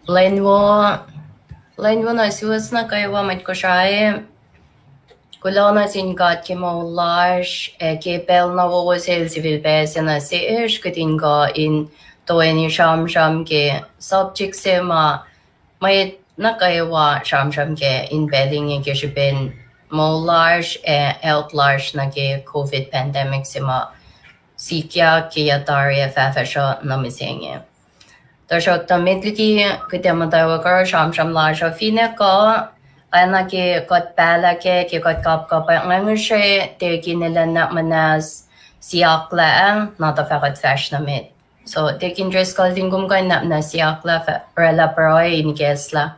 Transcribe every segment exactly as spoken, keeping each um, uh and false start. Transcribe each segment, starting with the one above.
Lwen wo, lwen wo nuh suwos nuh kwewa mwet Kosrae. Kuloh nuh sin God ke moul lasr, ac ke pacl na wowo se el sifilpac se nuh sesr, kuht in kuh in toeni sramsram ke subject se ma mwet nuh kwewa sramsram kac in pacl inge ke srihpen moul lasr ac health lasr nuh ke COVID pandemic se ma sikyak ke yac tari ac fahfahsruh nuh mihsenge. Tuhsruhktuh met liki kuht ac muhtwacwacack sramsram lasr uh, finne kuh, oacna ke kuht pahlah kac ke kuht kapkapwack, nga ngihsre Deacon elan nuhnak muhnahs siyucklah, na tuh fah kuht fahsr nuh met. So Deacon Driscoll, fin kom kuh in nuhnak muhnahs siyucklah, oraclah pruhe in ikacslah.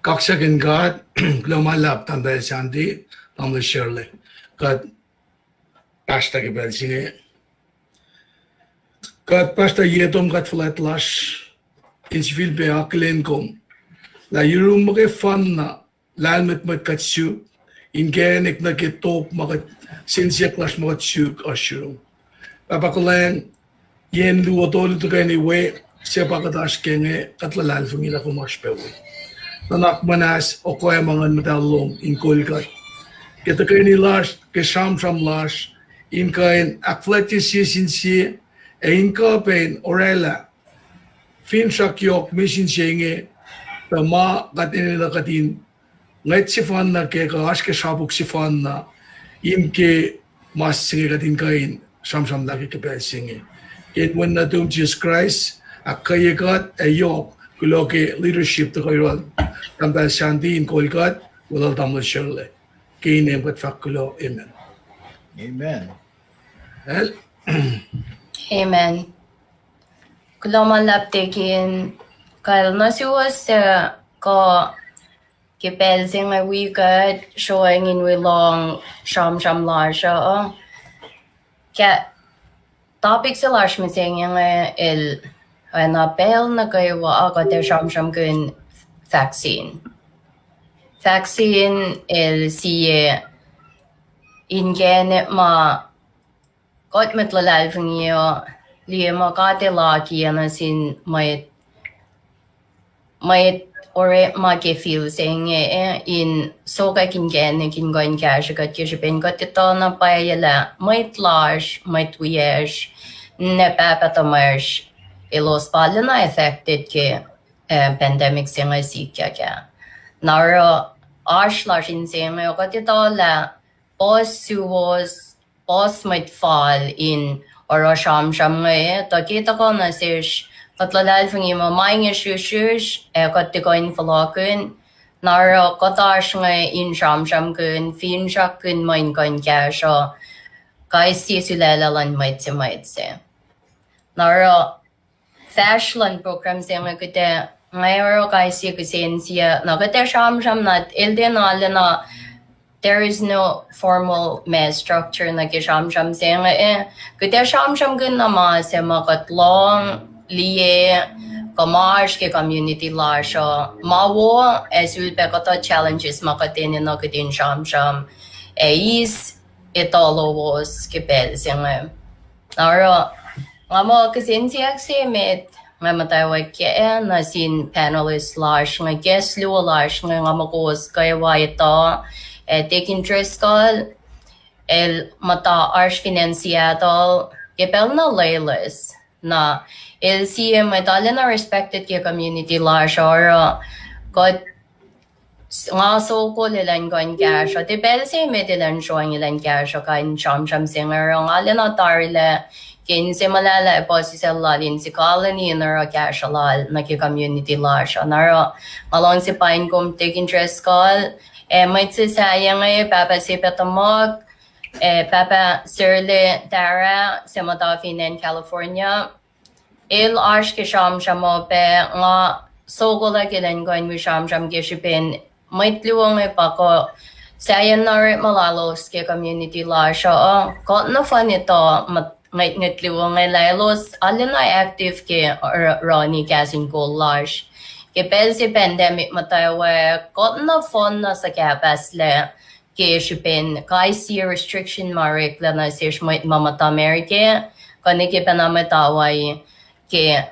Kaksakihn God, kuloh ma luhlahp Tahmtahel Sandy, Tahmtahel Shirley, kuht pahsrta ke pacl se inge. Kuht pahsrta ye tom God fuhlwact lasr, in sifilpac akihlen kom lah yurum muhkwena lahlmwetmwet kuht suk, inkacnek nuh ke top ma kuht, sensiyuck lasr ma kuht suk oasr yurum. Pahpah kuhlwacng, yen luo tolu tuhkweni we, se pa kuht oasr ke inge, kuht luhlahlfongi lah kom oasr pac we. Nuhnak muhnahs, okoac ma Nguhn Muhtahl lom in kol kuht ke tuhkweni lasr, ke sramsram lasr, in kuh in ahkfuhlwactye sie sin sie, ac in kuh pac in oraclah finsrak yohk misin se inge, tuh ma kuht enenuh kuht in ngwet sefanna kac kuh oasr ke srapuk sefanna, in ke ma se inge kuht in kuh in sramsramlah ke pacl se inge. Ke inen Wen nuhtum Jisus Kraist, ahkkweye kuht ac yohk, kuloh ke leadership tuhkuh yohrohl Tahmtahel Sandy in kol kuht, weluhl Tahmtahel Shirley. Ke inem kuht fahk kuloh, amen. Amen. Amen. Kuloh ma luhlahp Deacon, kacl nuh suwos suc kuh ke pacl se inge wi kuht, sroacng in wi lohng sramsram lasr uh. Ke topic se lasr mihsenge inge el, oacna pacl nuh kwewa, kuht ac sramsramkihn vaccine. Vaccine el sie inkacnek ma kuht mwet luhlahlfongi uh liye muh God El akiyac nuh sin mwet, mwet orekma ke field se inge, in sokwack inkacnek in kuh in kahsruh kuht ke srihpen kuht etuh na pwacye lah mwet lasr, mwet wiyacsr, ninac pahpah tuhmwacsr, elos pa arulacna affected ke pandemic se inge sikyak ah. Na oruh oasr lasr inse inge kuht etuh lah puhs suwos, puhs mwet fal in oruh sramsram inge, tuh ke tuhkuh nuh sesr, kuht luhlahlfongi muh ma inge srihsrihsr ac kuht tiac kuh in fohlohkihn. Na oruh kuht oasr inge in sramsramkihn, finsrakkihn mwe in kuh in kahsruh kais sie sulaclah luhn mwet se mwet se. Na oruh fahsr luhn program se inge kuht ac, nga oruh kais sie kihsen siyuck, na kuht ac sramsram na el tiacna, arulacna, there is no formal mass structure nuh ke sramsram se inge. Kuht ac sramsramkihn na ma se ma kuht lohng, liye, kuh ma oasr ke community lasr uh, ma wo, ac sulpac kuhtuh challenges ma kuht enenuh kuht in sramsram ac eis etuh lowos ke pacl se inge. Na oruh, nga muh kihsen siyuck se met nga muhtwacwacack kac nuh sin panelist lasr inge, guest luo lasr inge, nga muh kowos kwewa etuh, ac Deacon Driscoll, el muhta oasr fin acn Seattle ke pacl na loeloes. Na el sie mwet arulacna respected ke community lasr uh, oruh kuht, nga sokol elan kuh in kahsruh, tiac pacl se met elan sroacng elan kahsruh kain sramsram se inge, oruh nga arulacna tarilac ke inse muhlahlah ac puhsisacl lal inse kalweni in oruh kahsruh lal nuh ke community lasr uh. Na oruh nga luhngse paing kom Deacon Driscoll, ac mwet se sahyac inge, pahpah se pactuhmuhk, ac pahpah Serle Tara, se muhta fin acn California. El oasr ke sramsram uh pac, nga sokol ke elan kuh in wi sramsram ke srihpen mwet luo inge pa kuh sahyacn na orekma lalos ke community lasr uh, kuht nohfohn etuh mwet, mwet luo inge lah elos arulacna active ke r-, rani kahs in kol lasr. Ke pacl se pandemic muhtwacwacack, kuht nohfohn na suhkahpahslac ke srihpen kais sie restriction ma oreklac nuh sesr mwet ma muhta America, kuh nuh ke pacna mwet Hawaii, ke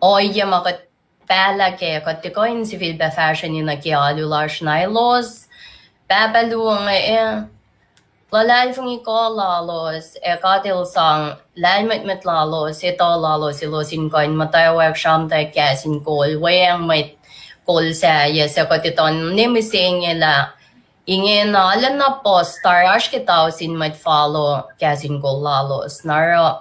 ohiyac ma kuht pahlah ke kuht tiac kuh in sifilpac fahsrweni nuh ke alu lasr na elos, pahpah luo inge, luhlahlfongi kuh lalos, ac God El sang lahlmwetmwet lalos, etuh lalos, elos in kuh in muhtwacwacack sramtweack kahs in kol, weacng mwet kol sahyac suc kuht etuh ne mihsenge lah ingena, arulacna puhs tari oasr ke tausin mwet follow kahs in kol lalos. Na oruh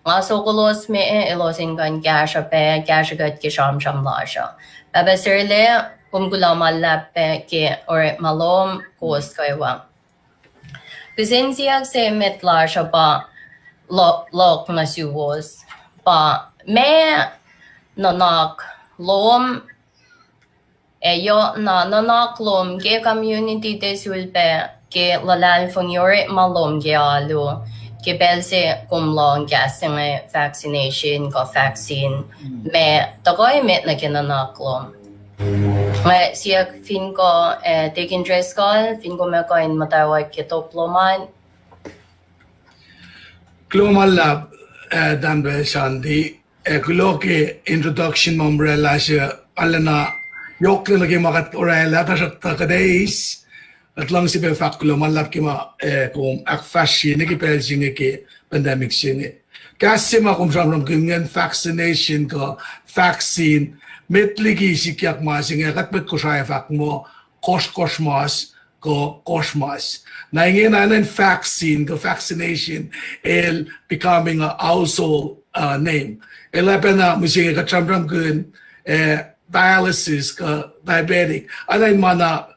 nga sokoloslac me elos in kuh in kahsruh pac, kahsruh kuht ke sramsram lasr uh. Pahpah Serla, kom kuloh ma luhlahp pac ke orekma lom, kowos kwewa. Kihsen siyuck se met lasr uh pa lo-, lohk nuh suwos, pa meac nuhnak lom, ac yohk na nuhnak lom ke community, tuh sulpac ke luhlahlfongi, orekma lom ke alu, ke pacl se kom lohng kahs se inge vaccination kuh vaccine, ma tuhkuh emet nuh ke nuhnak lom. Nga siyuck fin kuh, eh, Deacon Driscoll, fin kom ac kuh in muhtwacwacack ke top lom an. Kuloh ma luhlahp, eh, Tamuhlwel Shanti, eh, kuloh ke introduction ma kom oraclah se, arulacna yohk liki ma kuht oraclah, tuhsruhktuh kuht eis, kuht luhngse pac fahk kuloh ma luhlahp ke ma, eh, kom ahkfahsrye nuh ke pacl se inge ke pandemic se inge. Kahs se ma kom sramsramkihn ingacn, vaccination kuh vaccine, met liki sikyak ma se inge, kuht mwet Kosrae fahk muh kohsrkohsr mas kuh kohsr mas. Na ingena acn in vaccine kuh vaccination el becoming a household, uh, name. El oacpacna mihsenge kuht sramsramkihn, eh, dialysis kuh diabetic. Acn in ma na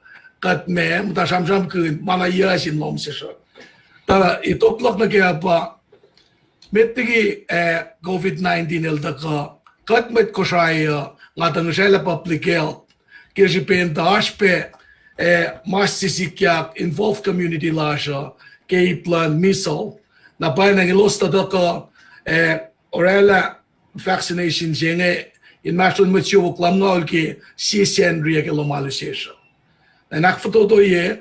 kuht ma muhta sramsramkihn ma na yuc sin lohm sesr uh. Tuh top luhk nuh ke uh pa met liki, eh, COVID nineteen el tuhkuh, kuht mwet Kosrae uh, nga tuh ngihsraclah public health ke srihpen tuh oasr pac, eh, mas se sikyak involve community lasr uh ke ip luhn measles. Na pwacnwacng elos tuh tuhkuh, eh, oraclah vaccination se inge inmahsrlon mwet siofok lumngaul ke sie Sacnri ke lohm alu sesr uh. Na in ahkfototoye,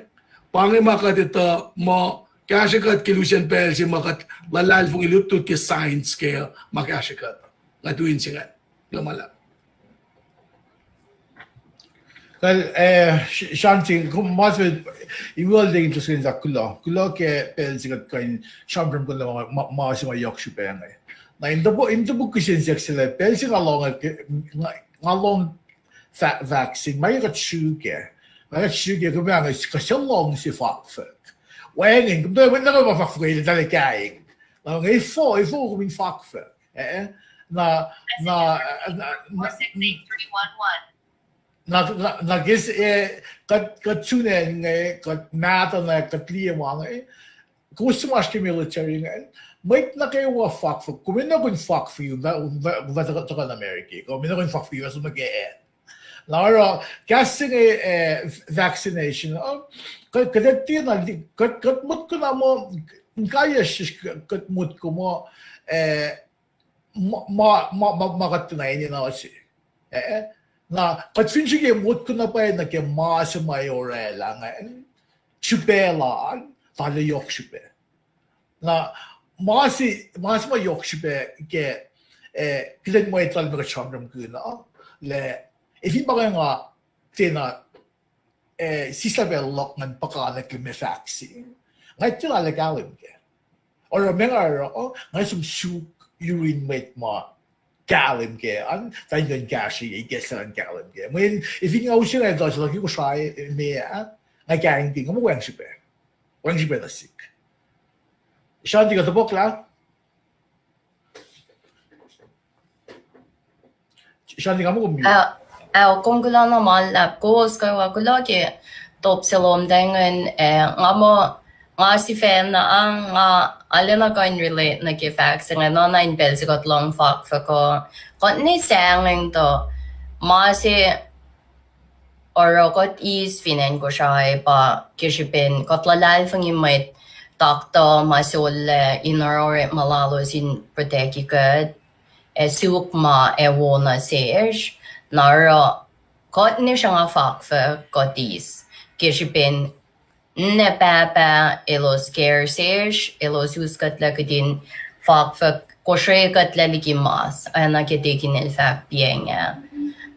pa inge ma kuht etuh muh kahsrwe kuht ke lusen pacl se ma kuht luhlahlfongi lutlut ke science ke ma kahsrwe kuht. Nga tu in se ingacn. Kuloh ma luhlahp. Kal, eh, Sh-, Shanti, kom ma se, iwal de interesting sa kuloh. Kuloh ke pacl se kuht kuh in sramsramkihn ma, ma, ma se ma yohk srihpac inge. Na in topuk, in topuk kihsen siyuck se lah, pacl se nga lohng, nga, nga lohng va-, vaccine, ma kuht srihke. Ma kuht srihke, kom ac, kuht suc luhngse fakfuck. Wacngihn, kom tuh mwet nuh kwewa fakfuck, el tala kaing. Na nga efuh, efuh kom in fakfuck. Eh, na, na, na, na, na, na, na, kes, eh, kuht, kuht sun inge, kuht mahtuh na, kuht liye ma inge, kowos suc ma oasr ke military inge, mwet nuh kwewa fakfuck, kom enenuh in fakfuck, va, va, va tuhkuh, tuhkuh nuh America, kom enenuh in fakfuck, va som nuh ke acn. Na oruh, kahs se inge, eh, vaccination, uh, kuht, kuht tiacna, kuht, kuht motko na muh, in kaiyacsr, kuht motko muh, eh, ma, ma, ma, ma, ma kuht tiacna enenuh se. Eh, na kuht fin srihke motko na pwacye nuh ke ma se ma oraclah ingacn, srihpac lal, tala yohk srihpac. Na ma se, ma se ma yohk srihpac ke, eh, kuht in mwet lal ma kuht sramsramkihn uh, lah, efin pa nga tiacna, eh, sislah pacl luhk ngan puhkantwen ma fahk se, nga tiacna kahlwem kac. Oruh ma nga oruh, nga som suk yurin mwet ma kahlwem kac an, tuh in kuh in kahsruh, ikacslah in kahlwem kac. Mweyen efin nga use nga etuh se luhk Kosrae me ah, nga kaingkihn, nga muh wacngihn srihpac. Wacngihn srihpac nuh sihk. Shanti, kuh topuk lah? Shanti, nga muh kom mute. Ah, ah, kom kuloh na ma luhlahp, kowos kwewa kuloh ke top se lom tuh ingacn, eh, nga muh, nga sifacna, ah, nga arulacna kuh in relate nuh ke fahk se inge, na in pacl se kuht lohng fakfuck uh, kuht ne sahngweng tuh ma se oruh kuht eis fin acn Kosrae pa ke srihpen kuht luhlahlfongi mwet taktuh ma sollah in oruh orekma lalos in protect-i kuht, ac suk ma ac wo nuh sesr, na oruh kuht ne sruhnga fakfuck kuht eis ke srihpen ninac pahpah elos care sesr, elos us kuhtlac kihtin fakfuck, kosre kuhtlac liki mas, oacna ke Deacon el fahk piacng ah.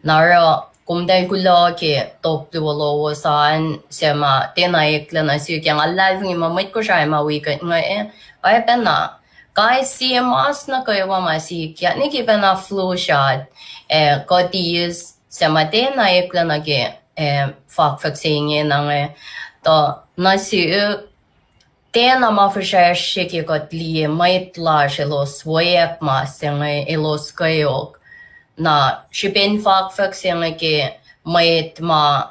Na oruh, komtal kuloh ke top luo lowos an, suc ma tiacna eklac nuh sihk, nga luhlahlfongi muh mwet Kosrae ma wi kuht inge, oacpacna, kais sie mas nuh kwewa ma sikyak, ne ke pacna flu shot, eh, kuht eis, suc ma tiacna eklac nuh ke, eh, fakfak se inge na inge, tuh nuh sihk, tiacna ma fihsracsr se ke kuht liye mwet lasr elos weack mas se inge elos kweok. Na srihpen fakfak se inge ke mwet ma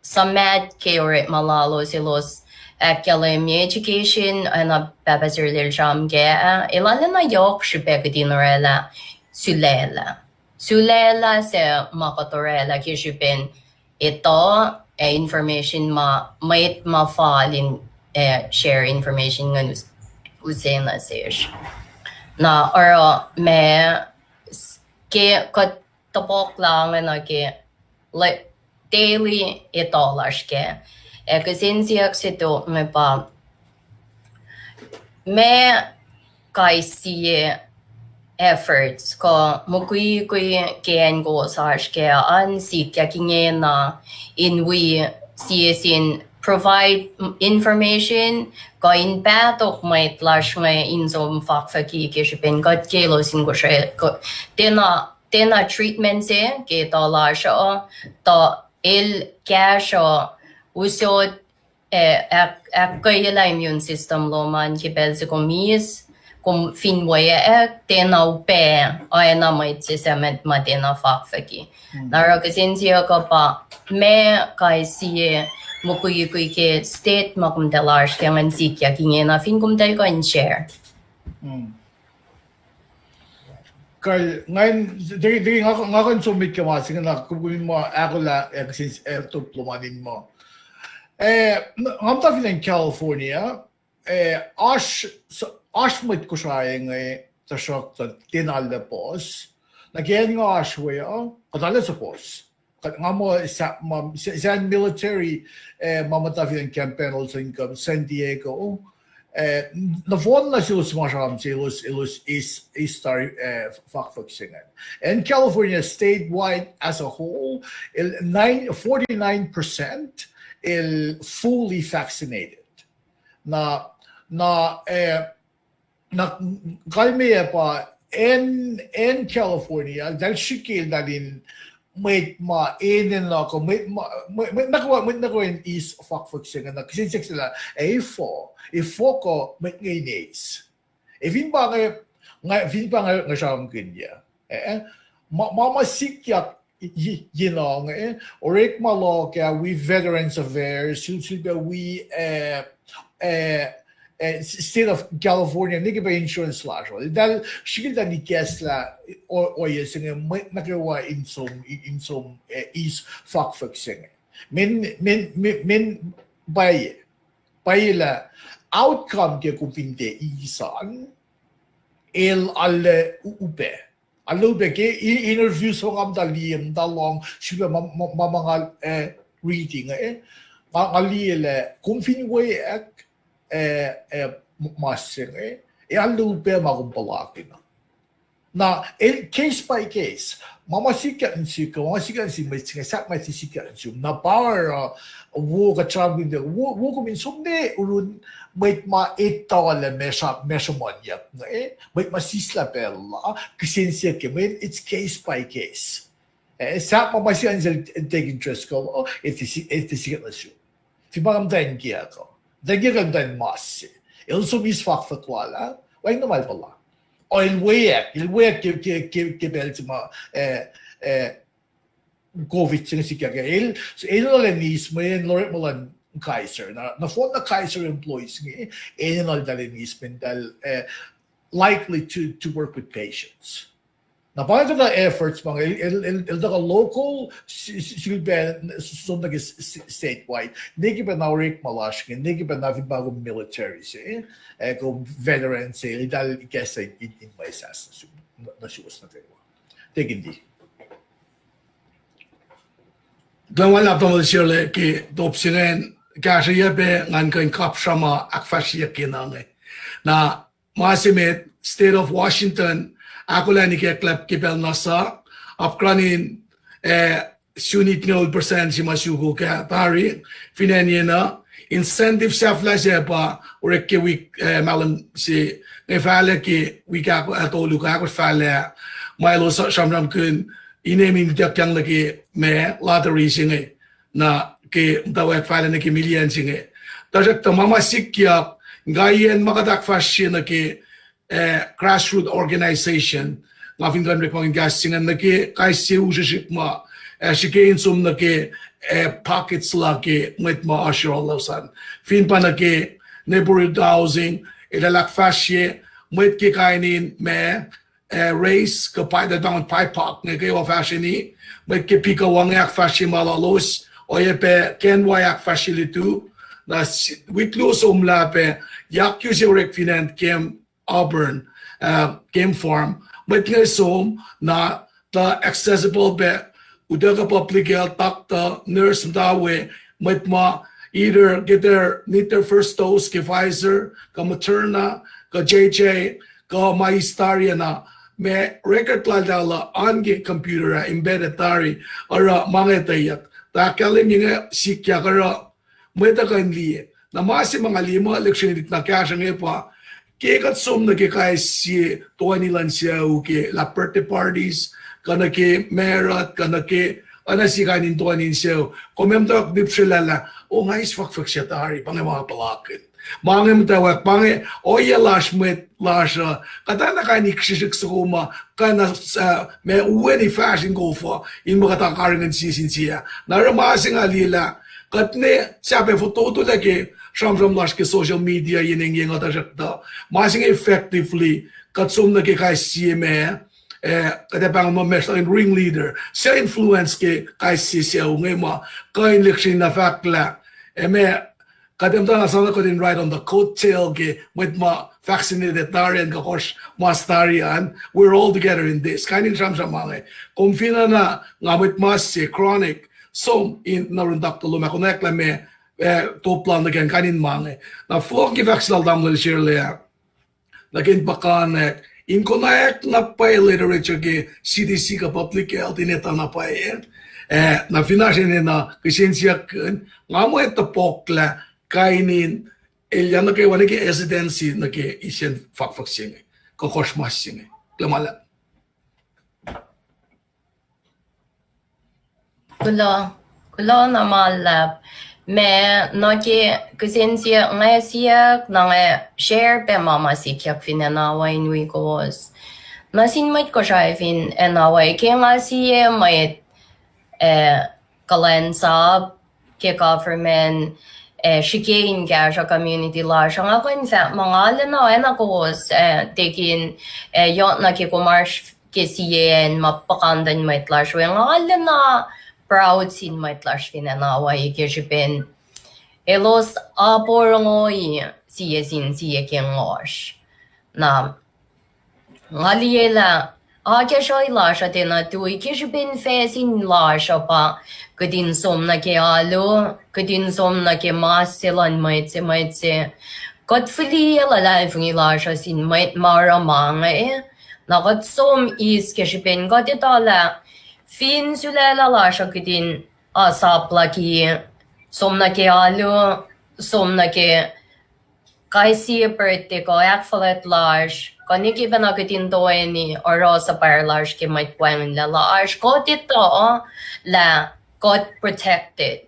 suhmaht ke orekma lalos elos ahkkahlwemye education, oacna Pahpah Sir el sramsram kac ah, el arulacna yohk srihpac kuht in orwaclah sulaclah. Sulaclah suc ma kuht orwaclah ke srihpen etuh, ac information ma mwet ma fal in, eh, share information ngan us-, use nuh sesr. Na oruh ma s-, ke kuht topuk lah inge nuh ke daily etuh lasr kac. Ac kihsen siyuck se tok inge pa, ma kais sie efforts kuh mukwikwi ke acn kowos oasr kac an sikyak ingena in wi sie sin provide information kuh in pahtok mwet lasr inge in som fakfaki ke srihpen kuht ke elos in kosre-, tiacna, tiacna treatment se ke etuh lasr uh, tuh el kahsruh usot, eh, ahk-, ahkkweyelah immune system lom an ke pacl se kom eis, kom fin weack, tiacna upac oacna mwet se suc ma tiacna fakfaki. Na oruh kihsen siyuck uh pa, ma kais sie mukwikwi ke state ma komtal oasr kac an sikyak ingena fin komtal kuh in share. Kal, nga in, tiki, tiki nga, nga kuh in som met ke ma se inge na kom, kom in ma ahkolah, eh, kihsen, eh, top lom an in ma. Eh, n-, nga muhta fin acn California, eh, oasr, s-, oasr mwet Kosrae inge, tuhsruhktuh tiacna arlac puhs. Na ke acn nga oasr we uh, kuht arlac suhpuhs. Kuht, nga muh sa-, ma, sa-, sacn military, eh, ma muhta fin acn Camp Pendleton kuh San Diego, eh, nohfohn na selos ma sramsram se elos, elos eis, eis tari, eh, fakfak se ingacn. Acn California statewide as a whole, el nine, forty-nine percent el fully vaccinated. Na, na, eh, na kalmeyac pa acn, acn California, eltahl srihke eltahl in mwet ma enenuh kuh mwet ma, mwet, mwet nuh kwewa, mwet nuh kwewa in eis fakfak se inge, na kihsen siyuck se lah, ac efuh, efuh kuh mwet inge in eis. Ac fin pa inge, nga, fin pa inge nga sramsramkihnyuc, eh, ma, ma, ma sikyak ye, ye na inge, orekma luhk ah wi Veterans Affairs, sil-, sulpac wi, eh, eh, eh, State of California, nwe ke pac insurance lasr uh, eltahl srihke eltahl ikacslah o-, ohiyac se inge, mwet nuh kwewa in som, in, in som, eh, eis fakfak se inge. Mweyen, mweyen, mweyen, mweyen pwacye, pwacye lah outcome ke kom fin tiac eis an, el arlac u-, upac. Arlac upac ke i-, interview se nga muhta liye, muhta lohng, srihpac ma, ma, ma, ma nga, eh, reading, eh. Nga, nga liye lah kom fin weack, eh, eh, m-, mas se inge, eh, arlac upac ma kom puhlakihn. Na, el case by case. Ma ma sikyak nuh sihk, ma ma sikyak nuh sin mwet se inge, sahp ma sikyak nuh sum. Na pa oruh, wo kuht sramsramkihn, wo, wo kom in som ne urun mwet ma etuh lah ma sruh-, ma sruhmuhnyuck inge, eh, mwet ma sislah pacl la, kihsen siyuck ke, mweyen it's case by case. Eh, sahp ma ma sikyak nuh sel Deacon Driscoll, oh, el tiac si-, el tiac sikyak nuh sum. Fin pa muhtwacn kiyuhk uh. Muhtwacn kiyuhk uh muhtwacn mas se. El som eis fakfak lal ah, wacngihn na ma el puhla. O el weack, el weack ke, ke, ke, ke pacl se ma, eh, eh, COVID se inge sikyak ah. El, el enenuh in eis mweyen el orekma luhn Kaiser. Na, nohfohn na Kaiser employees inge, enenuh eltahl in eis mweyen eltahl, eh, likely to, to work with patients. Na pa inge tuhkuh efforts ma inge, el, el, el, el tuhkuh local, si-, si-, sulpac, som nuh ke s-, s-, statewide. Nwe ke pacna orekma lasr inge, nwe ke pacna fin pa kom military se, eh, kom veteran se, eltahl ikacslah in, in, in mwesahs nuh su-, nuh suwos nuh kwewa. Deacon D. Kuloh ma luhlahp tamuhlwel Sirle ke top se ingacn, kahsrweyuc pac ngan kuh in kapsra ma ahkfahsryeyuck ke na inge. Na ma se met, State of Washington, ahkolah in ikacklah ke pacl na sa, apkuhran in eh, sun itngoul percent se ma sukok ah tari, fin acn yenuh, incentive sahflah se pa orek ke wik, eh, mahlwem se, nge fahlac ke wik ahk-, ah, tolu kuh ahkosr fahlac, ma elos sramsramkihn, inem in ituckyang nuh ke ma lottery se inge, na ke muhtwacwacack fahlac nuh ke million se inge. Tuhsruhktuh ma ma sikyak, inkaiyacn ma kuht ahkfahsrye nuh ke eh, grassroots organization. Nga fin kuh in orekmakihn kahs se ingacn nuh ke kais sie u srihsrihk ma, eh, srihke in som nuh ke, eh, pockets la ke mwet ma oasr yohrohlos an. Fin pa nuh ke neighborhood housing, elah ahkfahsrye mwet ke kain in ma, eh, race, kuh pi-, tuh pahngon pipoc, nge kwewa fahsrweni, mwet ke pika wange ahkfahsrye ma lalos, oacyacpac K N Y ahkfahsrye lutu, na s-, wik luo somlah pac, yak use orek fin acn Camp Auburn, uh, Game Farm. Mwet inge som, na tuh accessible pac, utuckuh public health, doctor, nurse, muhta we, mwet ma either get their, need their first dose ke Pfizer, kuh Moderna, kuh J J, kuh ma eis tari ah na, ma record laltahl uh oan ke computer ah embedded tari, oruh ma inge etweyuck. Tuh ahkkahlwemye inge sikyak oruh mwet uh kuh in liye. Na ma se ma nga liye muh lihksreni tuhlihk na kahsruh inge pa, ke kuht som nuh ke kais sie toeni luhn sucu ke lah birthday parties, kuh nuh ke married, kuh nuh ke oacna sie kain in toeni in sucu, kom muhtwacwacack nipsrelah lah, o, nga eis fwackyuck se tari, pa inge ma puhlakihn. Ma inge muhtwacwacack, pa inge ohiyac lasr mwet lasr uh, kuht oacna kain in srihsrihk soko ma, kuh na, uh, ma weni fahsr in kof uh, in muh kuht karihngihn sie sin sie. Na oruh ma se nga liye lah, kuht ne sahp ac fototolac ke sramsram lasr ke social media, yen engyeng uh, tuhsruhktuh ma se inge effectively, kuht som nuh ke kais sie ma, eh, kuht ac pahngon muh ma se ringleader, suc influence ke kais sie sucu inge ma, kuh in lihksreni na fahk lah, eh, ma kuht ac muhta na sana kuht in ride on the coattail ke mwet ma vaccinated tari an kuh kohsr mas tari an, we're all together in this. Kain in sramsram ma inge. Kom fin na nga mwet mas se chronic, som in na run doctor lom ah konwacack lah ma, eh, top lal nuh ke kain in ma inge. Na fohlohk ke fahk se lal tamuhlwel Sherla ah, nuh ke in puhkantwen, in konwacack na pwacye literature ke C D C kuh public health in etuh na pwacye. Eh, na fin oasr enenuh kihsen siyuck, nga mwet topuk lah kain in elyah nuh kwewa nuh ke hesitancy nuh ke isacn fwackyuck se inge, kuh kohsr mas se inge. Kuloh ma luhlahp. Kuloh, kuloh na ma luhlahp. Ma nuh ke kihsen siyuck, nga siyuck, na nga share pac ma ma sikyak fin acn Hawaii in wi kowos. Na sin mwet Kosrae fin acn Hawaii, ke nga sie mwet, eh, kuhlwacnsap ke government, eh, srihke in kahsruh community lasr uh, nga kuh in fahk muh nga lwen na oacna kowos, eh, tekin, eh, yohk nuh ke kom oasr ke sie acn ma puhkantwen mwet lasr we, nga lwen na proud sin mwet lasr fin acn Hawaii ke srihpen elos aporongo sie sin sie ke ngohsr. Na nga liye lah akacsruhi lasr uh tiacna tui ke srihpen facsin lasr uh pa kuht in som nuh ke alu, kuht in som nuh ke mas se luhn mwet se, mwet se. Kuht fihliyac luhlahlfongi lasr uh sin mwet ma oruh ma inge, na kuht som eis ke srihpen kuht etuh lah fin sulaclah lasr uh kuht in asap luhk, som nuh ke alu, som nuh ke kais sie birthday kuh ahkfuhlwact lasr, kuh nwe ke pacna kuht in toeni oruh suhpwacr lasr ke mwet wacngihnlac lasr, kuht etuh lah kuht protected.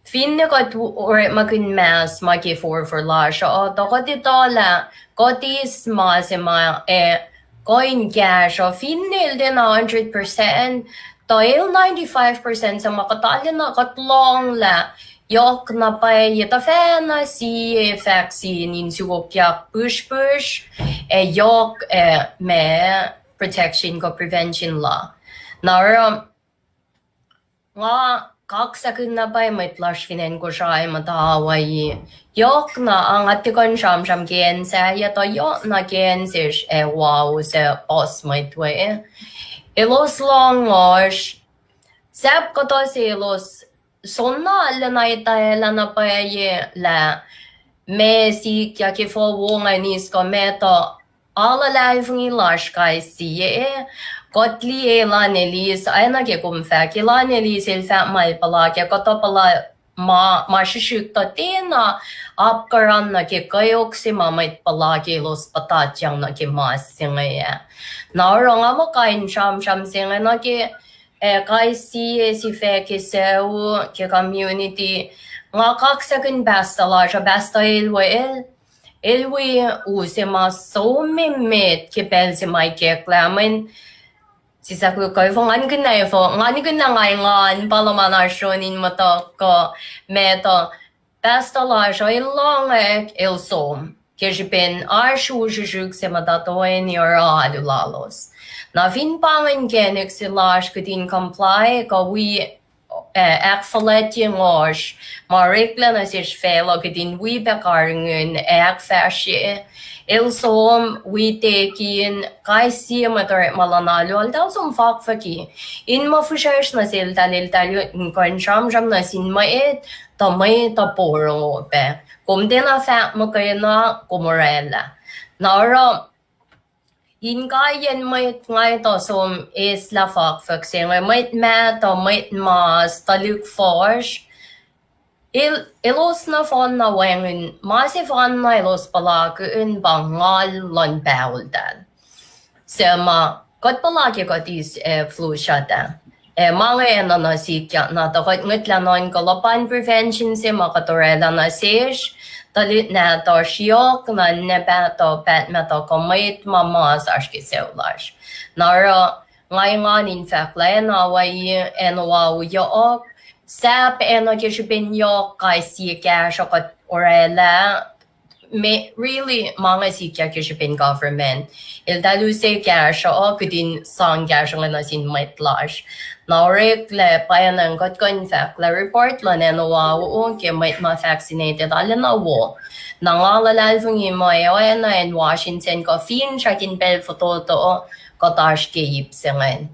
Finne kuht orekmakihn mask ma ke forfor lasr uh, tuh kuht etuh lah kuht eis ma se ma ac kuh in kahsruh, finne el tiacna hundred percent, tuh el ninety-five percent se ma kuht arulacna kuht lohng lah yohk na pwacye tuhfahna sie vaccine in sukokyak pihsrpihsr, ac yohk, ac ma protection kuh prevention la. Na oruh nga kaksakihn na pwacye mwet lasr fin acn Kosrae muhta Hawaii. Yohk na, a nga tiac kuh in sramsram ke acn sahyac, tuh yohk na ke acn sesr ac wao suc puhs mwet we, elos lohng ngohsr. Sahp kuhtuh se elos soenna lwen na etwaclah na pwacye lah ma sikyak ke fo wongan is kuh ma tuh Nga luhlahlfongi lasr kais sie, kuht liye elan eis, oacna ke kom fahk, elan eis el fahk ma el puhla ke kuhtuh puhla ma, ma srihsrihk tuh tiacna apkuhran nuh ke kweok se ma mwet puhla ke elos puhtatyang nuh ke mas se inge ah. Na oruh nga muh kain sramsram se inge nuh ke, eh, kais sie sifac ke sucu, ke community. Nga kaksakihn pastor lasr uh, pastor el we el, el wi u se ma som emet ke pacl se ma ikacklah mweyen sislah koluk kuh efuh, ngan kihn na efuh, ngan kihn na nga engan pa luhman oasr sronin muhtuhk kuh met uh, pastor lasr uh el lohngak el som ke srihpen oasr u srihsrihk se muhta toeni oruh alu lalos. Na fin pa ingacn inkacnek se lasr kihtin comply kuh wi, eh, ahkfuhlwactye ngohsr ma oreklac nuh sesr facluh kihtin wi pac karihngihn ac ahkfahsrye, el som wi tekin kais sie mwet orekma luhn alu uh, eltahl som fakfaki in muh fihsracsr nuh seltahl, eltahl in kuh in sramsram nuh sin mwet, tuh mwet uh porongo pac. Kom tiacna fahk muhkwena, kom orwaclah. Na oruh inkaiyacn mwet nga etuh som eslah fakfuck se inge, mwet mahtuh, mwet mas, tuhlihk fuhsr, el, elos nohfohn na wacngihn ma sefanna elos puhlakihn pa ngal luhn paholtahl. Suc ma kuht puhla ke kuht eis, eh, flu shot ah. Eh, ma inge enenuh sikyak na tuh kuht ngwetlah nuhnkuh luhpan prevention se ma kuht orwaclah nuh sesr, tuhlihk nahtuhsr yohk, na ninac pahtuh, pahtmahtuh kuh mwet ma mas oasr ke sucu lasr. Na oruh nga engan in fahk lah acn Hawaii acn oahu yohk, sahp acn uh ke srihpen yohk kais sie kahsruh kuht orwaclah, ma, really, ma inge sikyak ke srihpen government. Eltahl use kahsruh uh kihtin sang kahsruh inge nuh sin mwet lasr. Na oreklac pwacnwacng kuht kuh in fahk lah report luhn acn oahu ke mwet ma vaccinated arulacna wo. Na nga luhlahlfongi muh ac oacna acn Washington kuh finsrak in pacl fototo kuht oasr ke ip se ingacn.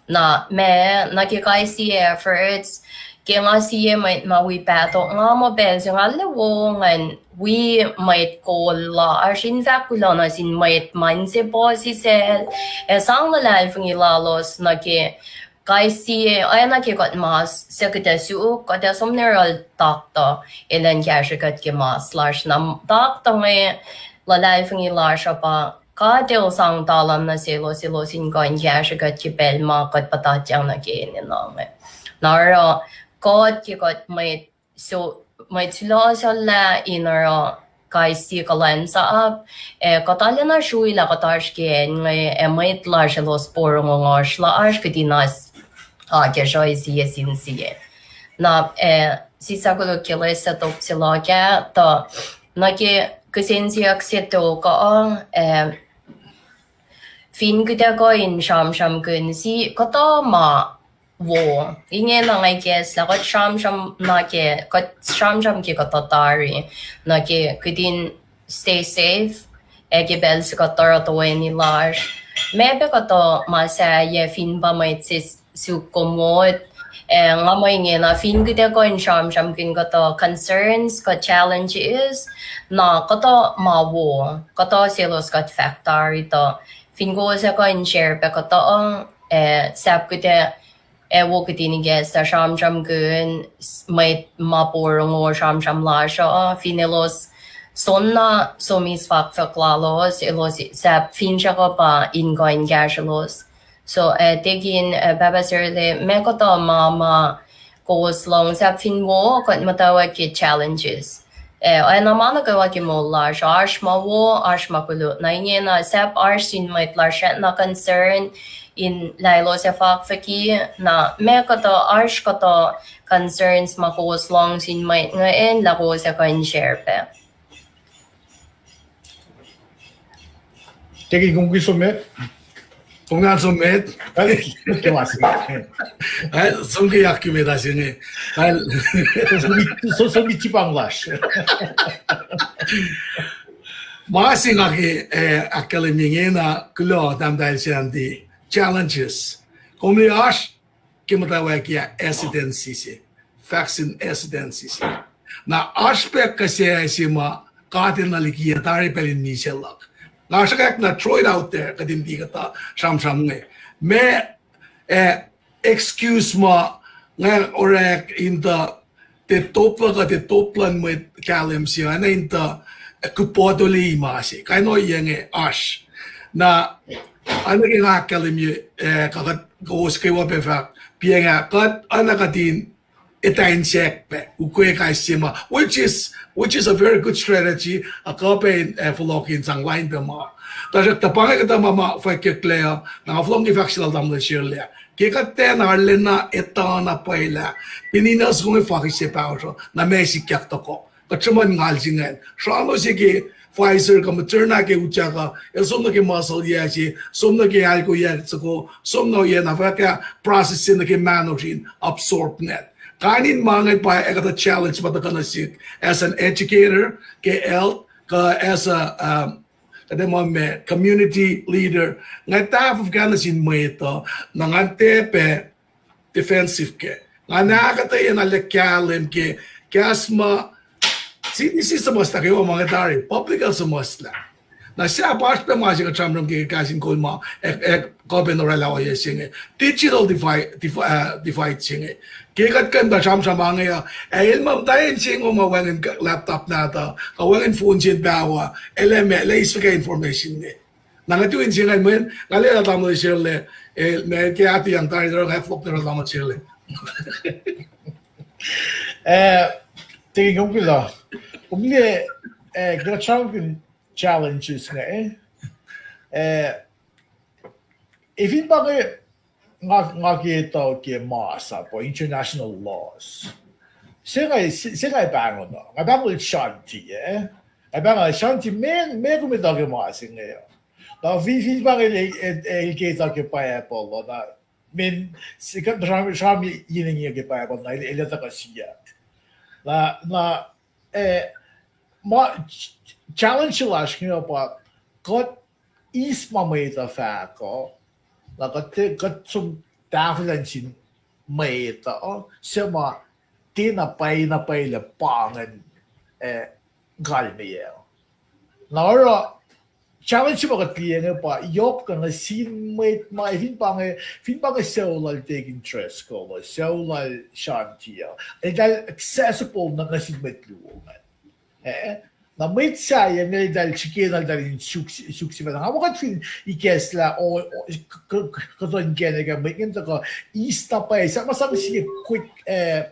Na ma, nuh ke kais sie efforts, ke nga sie mwet ma wi pahtok, nga muh pacl se nga arlac wo ingacn wi mwet kol lasr in fahk kuloh nuh sin mwet ma inse puhsisacl ac sang luhlahlfongi lalos nuh ke kais sie, oacna ke kuht mas suc kuht ac suk, kuht ac som nuh yohrohl doctor, elan kahsrwe kuht ke mas lasr. Na doctor inge, luhlahlfongi lasr uh pa God El sang talan nuh selos, elos in kuh in kahsrwe kuht ke pacl ma kuht puhtatyang nuh ke enenuh inge. Na oruh kuht ke kuht mwet, so, mwet sulohsohllah in oruh kais sie kuhlwacnsap, ac kuht arulacna srui lah kuht oasr ke acn inge, ac mwet lasr elos porongo ngohsr lasr kihtin oasr akacsruhi sie sin sie. Na, eh, sislah koluk ke lwesah tok se luhk ah, tuh nuh ke kihsen siyuck se tok uh, eh, fin kuht ac kuh in sramsramkihn sie kuhtuh ma wo, ingena nga ikacslah kuht sramsram nuh ke, kuht sramsram ke kuhtuh tari, nuh ke kihtin stay safe, ac ke pacl se kuht oruh toeni lasr. Meac pac kuhtuh ma sahyac fin pa mwet se suk kom mot, ac nga muh ingena fin kuht ac kuh in sramsramkihn kuhtuh concerns kuh challenges, na kuhtuh ma wo, kuhtuh selos kuht fahk tari tuh fin kowos ac kuh in share pac kuhtuh, ac sahp kuht ac ac wo kihtin ikacslah sramsramkihn mwet ma porongo sramsram lasr uh, fin elos soenna som eis fakfuck lalos, elos sahp finsrak uh pa in kuh in kahsrwelos. So, eh, tekin, eh, Pahpah Serle, meac kuhtuh ma ma kowos lohng sahp fin wo kuht muhtwacwacack ke challenges. Eh, oacna ma nuh kwewa ke moul lasr, oasr ma wo, oasr ma koluk. Na ingena sahp oasr sin mwet lasr srackna concern in lah elos ac fakfucki, na meac kuhtuh, oasr kuhtuh concerns ma kowos lohng sin mwet inge an lah kowos ac kuh in share pac. Tekin, kom ke som met? Kom nga som met? Ke ma se. Eh, som ke yak ke met ah se inge. Kal, so, so, so, sipang lasr. Ma se nga ke, eh, ahkkahlwemye ingena, kuloh, tahmtahel Sandy, challenges. Kom liye oasr ke muhtwacwacack ah hesitancy se, vaccine hesitancy se. Na oasr pac kihsac se ma God El nuh liki ah tari pacl in misac luhk. Nga sruhkwack na throw it out there, kuht in tiac kuhtuh sramsram inge. Ma, eh, excuse ma nga orek in tuh, tiac top luhk, tiac top luhn mwet kahlwem se, oacna in tuh, eh, kuh potoli ma se. Kain ohiyac inge oasr. Na, oacna ke nga ahkkahlwemye, eh, kuh kuht kowos kwewa pac fahk, piacng ah, kuht oacna kuht in etuh in siyuck pac, ukwe kais sie ma, which is, which is a very good strategy, a kuh pac in, eh, fohlohkihn sang lain pac ma. Tuhsruhktuh pa inge kuhtuh ma ma fwackyucklac uh, na nga fohlohk ke fahk se lal tamuhlwel Shirley ah. Ke kuht tiacna arulacna etuh na pwacye lah, fin ina soko inge fakihsye pahosr uh, na meac sikyak tohkoh. Kuht sruhmuhn ngal se ingacn. Sralo se ke Pfizer kuh Moderna ke utyak uh, el som nuh ke muscle yac se, som nuh ke alkoyac soko, som nuh yac na fahk ah process se nuh ke mahnosr in absorb nget. Kain in ma inge pa ac kuhtuh challenge ma tuhkuh nuh sihk as an educator ke health, kuh as a, um, kuht ac muh ma community leader. Nga tahfuh fuhkah nuh sin mwet uh, na nga tiac pac defensive kac. Nga na ahkuhtweyac na lah kahlwem ke kahs ma C D C suhmuhslah kwewa ma inge tari, public health suhmuhslah. Na sahp oasr pac ma se kuht sramsram ke kahs in kol ma, ac, ac kuh pac in oraclah ohiyac se inge. Digital divide, divi-, uh, divide se inge. Ke kuht kuh in tuh sramsram inge uh, ac el muhta in se inge ma wacngihn laptop nahtuh, kuh wacngihn phone se in paho uh, el ac ma, el ac eis fuhkah information inge. Na nga tu in se ingacn mweyen, nga lwelah tamuhlwel Shirley, eh, ma ke atuh yang tari, tari, nga fohlohk nuh tamuhlwel Shirley. Eh, tiki kom kila, kom liye, eh, kuht sramsramkihn challenges inge, eh, eh, fin pa inge, nga, nga ke etuh ke ma sap uh international laws. Se nga, se, se nga pahngon uh. Nga pahngon shanti, eh. Nga pahngon shanti, ma, ma kom etuh ke ma se inge uh. Na fin, fin pa inge el, el, el ke etuh ke Bible uh, na, men, se kuht sram, sram yen inge ke Bible, na el, el etuh kuh siyuck. Na, na, eh, ma, challenge lasr inge pa, kuht eis ma mwet uh fahk uh, na kuht, kuht som tahfwelah sin mwet uh, se ma tiacna pwacye na pwacye lah pa ingacn, eh, kalmeyac. Na oruh, challenge ma kuht liye inge pa yohk kuh nuh sin mwet ma, fin pa inge, fin pa inge sucu lal Deacon Driscoll uh, sucu lal shanti uh, eltahl accessible nuh, nuh sin mwet luo ingacn. Eh, na mwet sahyac inge eltahl srihke na eltahl in suk, suk sifacna. Nga muh kuht fin ikacslah, o, o, k-, k-, k-, kuhtuh inkacnek ah, mwet ingacn tuhkuh eis na pwacye, sahp ma sang sie quick, eh,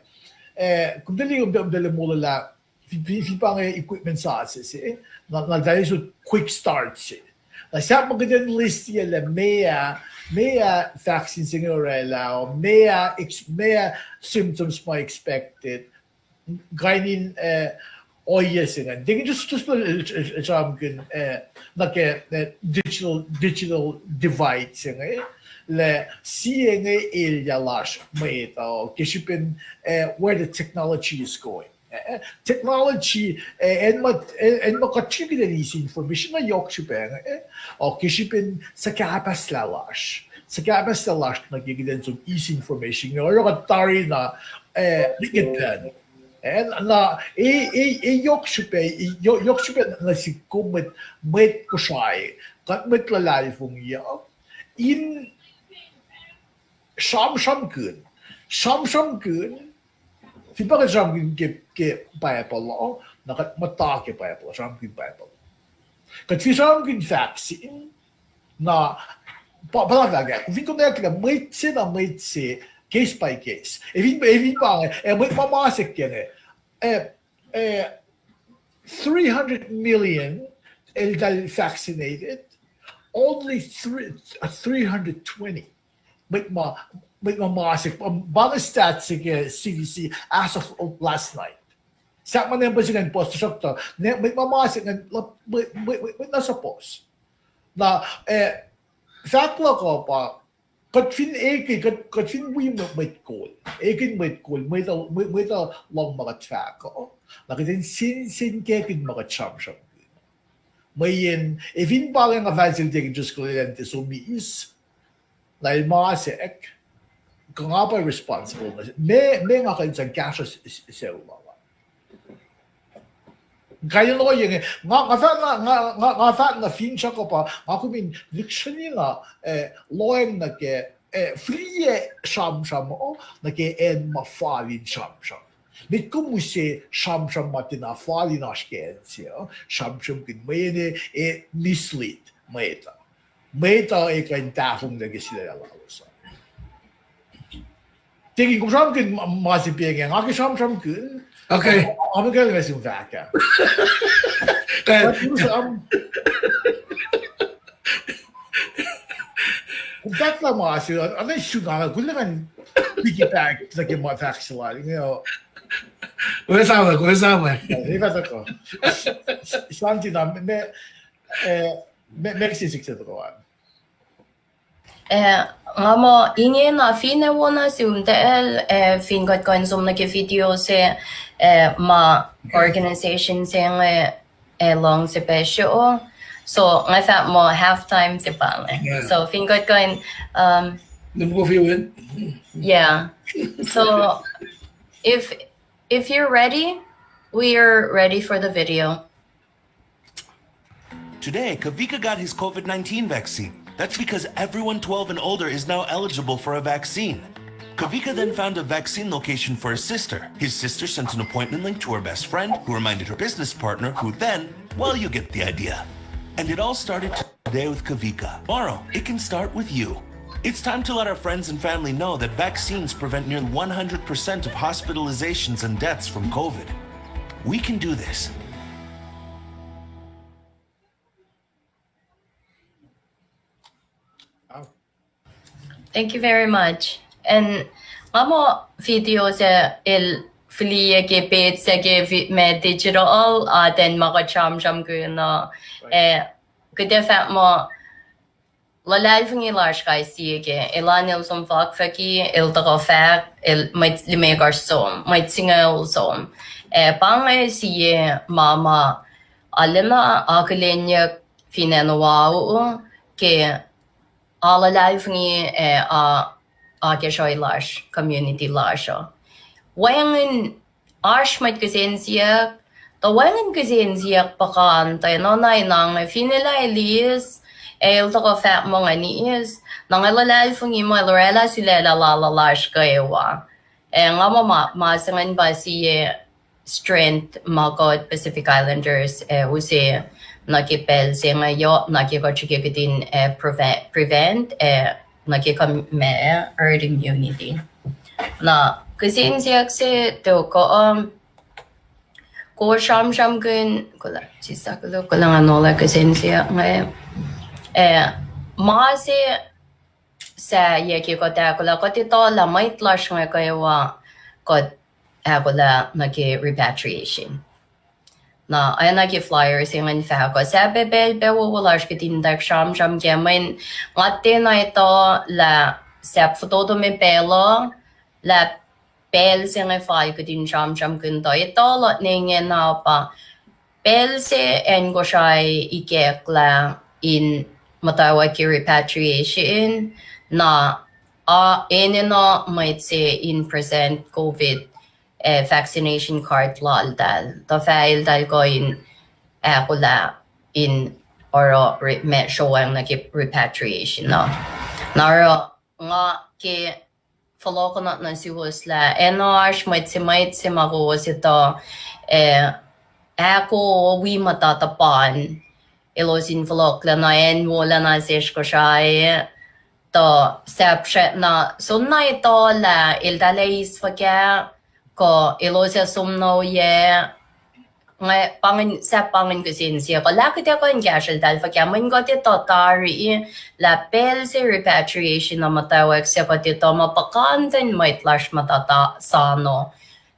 eh, kom tuh liye, kom tuh, kom tuh molwelah, fin, fin, fin pa inge equipment sasuc se, na, na eltahl eis quick start se. Na sahp ma kuht in list-ye lah meac, meac vaccine se inge oraclah, meac ex-, meac symptoms ma expected, kain in, eh, ohiyac se ingacn. Deacon just, just, eh, eh, sramsramkihn, eh, nuh ke, eh, digital, digital divide se inge, lah sie inge elyah lasr mwet uh, ke srihpen, eh, where the technology is going. Eh, technology, eh, acn ma, eh, acn ma kuht srihke kuht in eis information na yohk srihpac inge, eh, uh, ke srihpen suhkahpahslah lasr. Suhkahpahslah lasr nuh ke kuht in som eis information inge, oruh kuht tari na, eh, nikitacn. Eh, na, e, e, e yohk srihpac, e yo-, yohk srihpac nuh sin kom mwet, mwet Kosrae, kuht mwet luhlahlfongi uh, in sramsramkihn, sramsramkihn, fin pa kuht sramsramkihn ke, ke Bible uh, na kuht muhta ke Bible, sramsramkihn Bible. Kuht fin sramsramkihn vaccine, na, pa, pa na fahk ah, fin kom eklac mwet se na mwet se, case by case. Ac fin, ac fin pa inge, ac mwet ma masek ke inge, eh, eh, three hundred million eltahl vaccinated, only three, uh, three hundred twenty. Mwet ma, mwet ma masek, um, pa inge stats se ke C D C as of, of last night. Sahp ma nampa se ingacn puhs, tuhsruhktuh, ne-, mwet ma masek ingacn, la-, mwet, mwet, mwet, mwet na suhpuhs. Na, eh, fahk luhk uh pa, kuht fin eke, kuht, kuht fin wi mwet, mwet kol, ekihn mwet kol, mwet uh, mwet, mwet uh lohng ma kuht fahk uh, na kuht in sin, sin kekihn ma kuht sramsramkihn. Mweyen, ac fin pa inge nga fahk sel Deacon Driscoll el an tiac som eis, na el masek, kuh nga pa responsible, me, me nga kuh in sang kahsruh s-, s-, sucu lal an. Kain in ohiyac inge, nga, nga fahk na, nga, nga, nga fahk na finsrak uh pa, nga kom in lihksreni na, eh, lohacng nuh ke, eh, fihliyac sramsram uh, nuh ke acn ma fal in sramsram. Met kom use sramsram ma tiacna fal in oasr ke acn se uh, sramsramkihn mweyen e mislead mwet uh. Mwet uh e kuh in tahfonglac ke sulaclah lalos uh. Tekin, kom sramsramkihn ma, ma se pa inge, nga ke sramsramkihn. Okay. Am ke nga sun fahk ah. Kom fahk lah ma se, arlac sun nga, kuloh ngan piggyback nuh ke ma fahk se lal inge. Kom esamwack, kom esamwack. Sramsramkihn na, me, eh, me, me sik se tukoan. Eh, nga muh ingena fin acn wona sum tacl, eh, fin kuht kuh in som nuh ke video se, eh, ma organization se inge, eh, luhngse pac sroh. So, nga fahk muh half time se pa inge. So, fin kuht kuh in, um, yeah. So, if, if you're ready, we are ready for the video. Today, Kavika got his COVID nineteen vaccine. That's because everyone twelve and older is now eligible for a vaccine. Kavika then found a vaccine location for his sister. His sister sent an appointment link to her best friend, who reminded her business partner, who then, well, you get the idea. And it all started today with Kavika. Tomorrow, it can start with you. It's time to let our friends and family know that vaccines prevent nearly one hundred percent of hospitalizations and deaths from COVID. We can do this. Thank you very much. And nga muh video se el fihliyac ke page se ke vi-, ma digital, atacn ma kuht sramsramkihn uh, eh, kuht ac fahk muh luhlahlfongi lasr kais sie ke, elan el som fakfaki, el tuhkuh fahk, el mwet limekohsr som, mwet singucul som. Eh, pa inge sie ma ma arulacna akihlenyuck fin acn Oahu ke a luhlahlfongi, eh, a, akacsruhi lasr, community lasr uh. Wacngihn oasr mwet kihsen siyuck, tuh wacngihn kihsen siyuck puhkantwen, tuh enenuh na inge, fin el ac eis, el tuhkuh fahk muh ngan eis, na nga luhlahlfongi muh el oraclah sulaclah lal lasr kwewa. Eh, nga muh ma, ma se ingacn pa sie strength ma kuht Pacific Islanders, eh, use nuh ke pacl se inge yohk, nuh ke kuht srihke kihtin, eh, prevent, prevent, eh, nuh ke kom-, ma, herd immunity. Na, kihsen siyuck se tok, um, kowos sramsramkihn, kuloh, sislah kuloh, kuloh ngan olah kihsen siyuck inge. Eh, ma se sahyac ke kuht ahkolah, kuht etuh lah mwet lasr inge kwewa kuht ahkolah nuh ke repatriation. Na, oacna ke flyer se ingacn fahk uh, sahp pacl pac wowo lasr kihtin tak sramsram ke mweyen nga tiacna etuh lah sahp fototo me pacl uh, lah pacl se inge fal kihtin sramsramkihn tuh etuh luhk ne ingena pa pacl se acn Kosrae ikacklah in muhtwacwacack ke repatriation, na, a, enenuh mwet se in present COVID, eh, vaccination card laltahl, tuh fah eltahl kuh in ahkolah in oruh re-, ma sroacng nuh ke repatriation uh. Na oruh nga ke fohlohkohnot nuh suwos lah enenuh oasr mwet se, mwet se ma kowos etuh, eh, ahko wi muhta tuhpan, elos in fohlohklac nuh acn wolacna sesr Kosrae, tuh sahp srackna soenna etuh lah eltahl ac eis fuhkah, kuh elos ac som nuh oyac, nga pa ingacn, sahp pa ingacn kihsen siyuck uh, lah kuht ac kuh in kahsreltahl fuhkah, mweyen kuht etuh tari lah pacl se repatriation uh muhtwacwacack se kuht etuh ma puhkantwen mwet lasr muhta soano,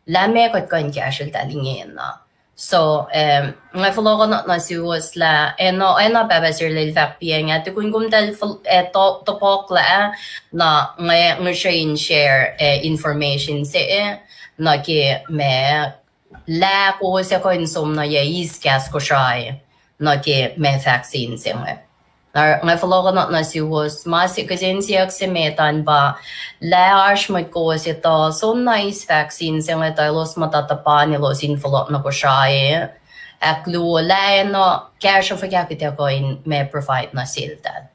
lah meac kuht kuh in kahsreltahl ingena. So, um, nga fohlohkohnot nuh suwos lah enenuh, enenuh pahpah Sirlel fahk piacng ah, tukun komtahl fol-, eh, to-, topuklah, na nga ngihsre in share, eh, information se, eh, nuh ke ma lah kowos ac kuh in som nuh yac eis kahs Kosrae nuh ke ma vaccine se inge. Na nga fohlohkohnot nuh suwos, ma se kihsen siyuck se met an pa, lah oasr mwet kowos etuh soenna eis vaccine se inge tuh elos muhta tuhpan elos in fohlohk nuh Kosrae, ahkluo lah na kahsruh fuhkah kuht ac kuh in ma provide nuh seltahl.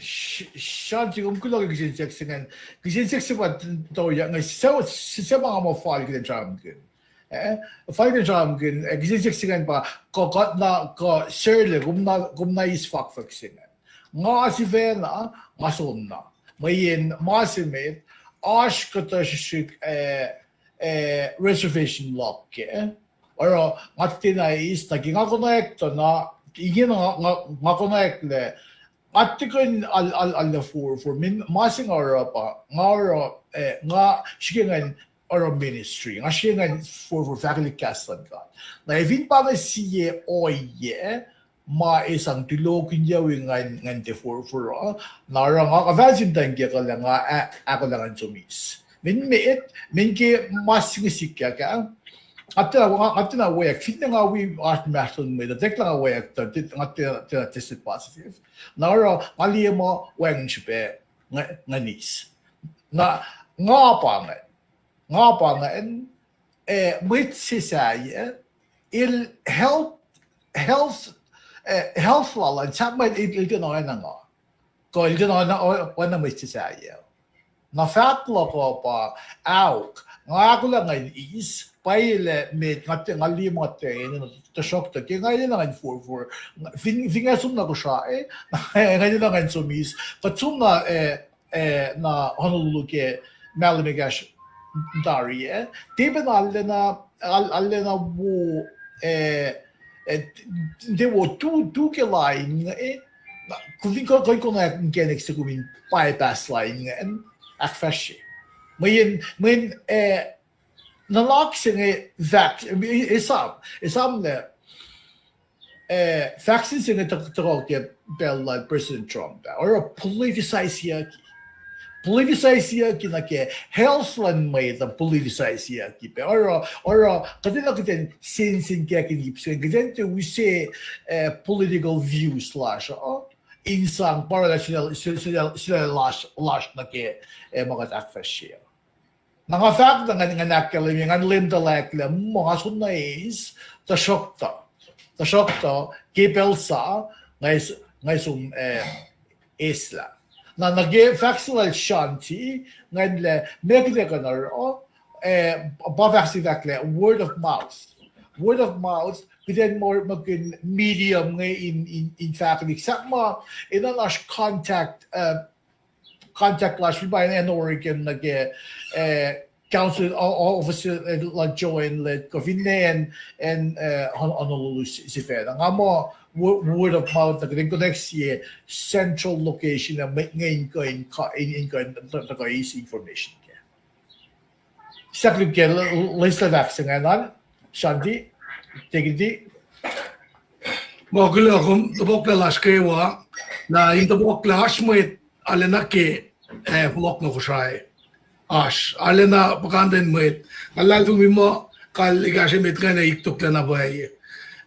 Shanti, kom kuloh ke kihsen siyuck se ingacn. Kihsen siyuck se pa toyak inge, se ma nga muh fal kuht in sramsramkihn. Eh, fal kuht in sramsramkihn, eh, kihsen siyuck se ingacn pa, kuh kuht na, kuh Sarla, kom na, kom na eis fakfak se ingacn. Nga sifacna, nga soenna. Mweyen ma se met, oasr kuhtuh srihsrihk, eh, eh, reservation luhk kac. Oruh, nga tiacna eis, na ke nga konwacack tuh na, ingena nga, nga, nga konwacack lah, nga tiac kuh in al-, al-, alu forfor, min-, ma se nga oruh pa, nga oruh, eh, nga srihke ngan oruh ministry, nga srihke ngan forfor fahkwelihk kahs luhn God. Na fin pa inge sie ohiyac, ma ac sang tulohkihnyuck ngan, ngan tiac forfor uh, na oruh nga, nga fah sin tanke kuh lah nga a-, ahkolah ngan som eis. Min met, min ke ma se inge sikyak ah. Nga tiacna, nga, nga tiacna weack, finne nga wi oasr mahsrlon mwet, tuh tiacna nga weack, tuh, tuh, nga tiacna, tiacna tested positive. Na oruh, nga liye muh wacngihn srihpac, nga, nga eis. Na, nga pa ingacn. Nga pa ingacn, eh, mwet se sahyac, el health, health, eh, health lal an, sahp ma el, el tiacna oacna nga. Kuh el tiacna oacna, oacna mwet se sahyac. Na fahk luhk uh pa, aok, nga ahkolah ngan eis, pwacye lah met, nga tiac, nga liye muh tiac enenuh, tuhsruhktuh ke nga enenuh ngan forfor, fin, fin nga som na Kosrae, nga enenuh ngan som eis, kuht som na, eh, eh, na Honolulu ke mahlwem ekahsr tari ah. Tiac pacna arulacna, arulacna wo, eh, eh, tiac wo tu, tu ke lain inge, eh, na, kom fin kuh, kuh in konwacack mechanic se kom in bypass lain inge, ahkfahsrye. Mweyen, mweyen, eh, nuhnak se inge fahk, esam, esam lah, eh, vaccine se inge tuhkuh ke pacl lal President Trump ah, oruh politicizeyucki. Politicizeyucki nuh ke health luhn mwet uh politicizeyucki pac. Oruh, oruh, kuht enenuh kuht in sensenkackihn ip se inge, kuht in tiac use, eh, political views lasr uh in sang pa orwaclah sulaclah, sulaclah, sulaclah lasr, lasr nuh ke, eh, ma kuht ahkfahsrye. Na nga fahk tuh ngan, ngan ahkkahlwemye, ngan leum tuhlac lah muh nga soenna eis, tuhsruhktuh, tuhsruhktuh ke pacl sa, nga eis, nga eis som, eh, eislah. Na, nuh ke fahk se lal Shanti, ngan lah meac kuht ac kuh in oruh, eh, pa fahk se fahk lah word of mouth. Word of mouth, kuht in orekmakihn medium inge in, in, in fahkwelihk. Sahp ma, enenuh oasr contact, eh, contact lasr fin pa acn Oregon nuh ke, eh, council o-, office, eh, lal Joanne Lett, kuh finne acn, acn, eh, Hon-, Honolulu si-, sifacna. Nga muh wo-, word of mouth, na kuht in connect sie central location, eh, inge in kuh in, in kuh in tuhkuh eis information kac. Sahp lihk ke l-, l-, list of facts ingacn an, Shanti, take it. Ma kuloh, kom topuklah lasr kwewa, na in topuklah oasr mwet arulacna ke, eh, fohlohk nuh Kosrae. Oasr, arulacna puhkantwen mwet. Nga luhlahlfongi muh kal ekahsr emet ingacn ac iktuklac na pwacye.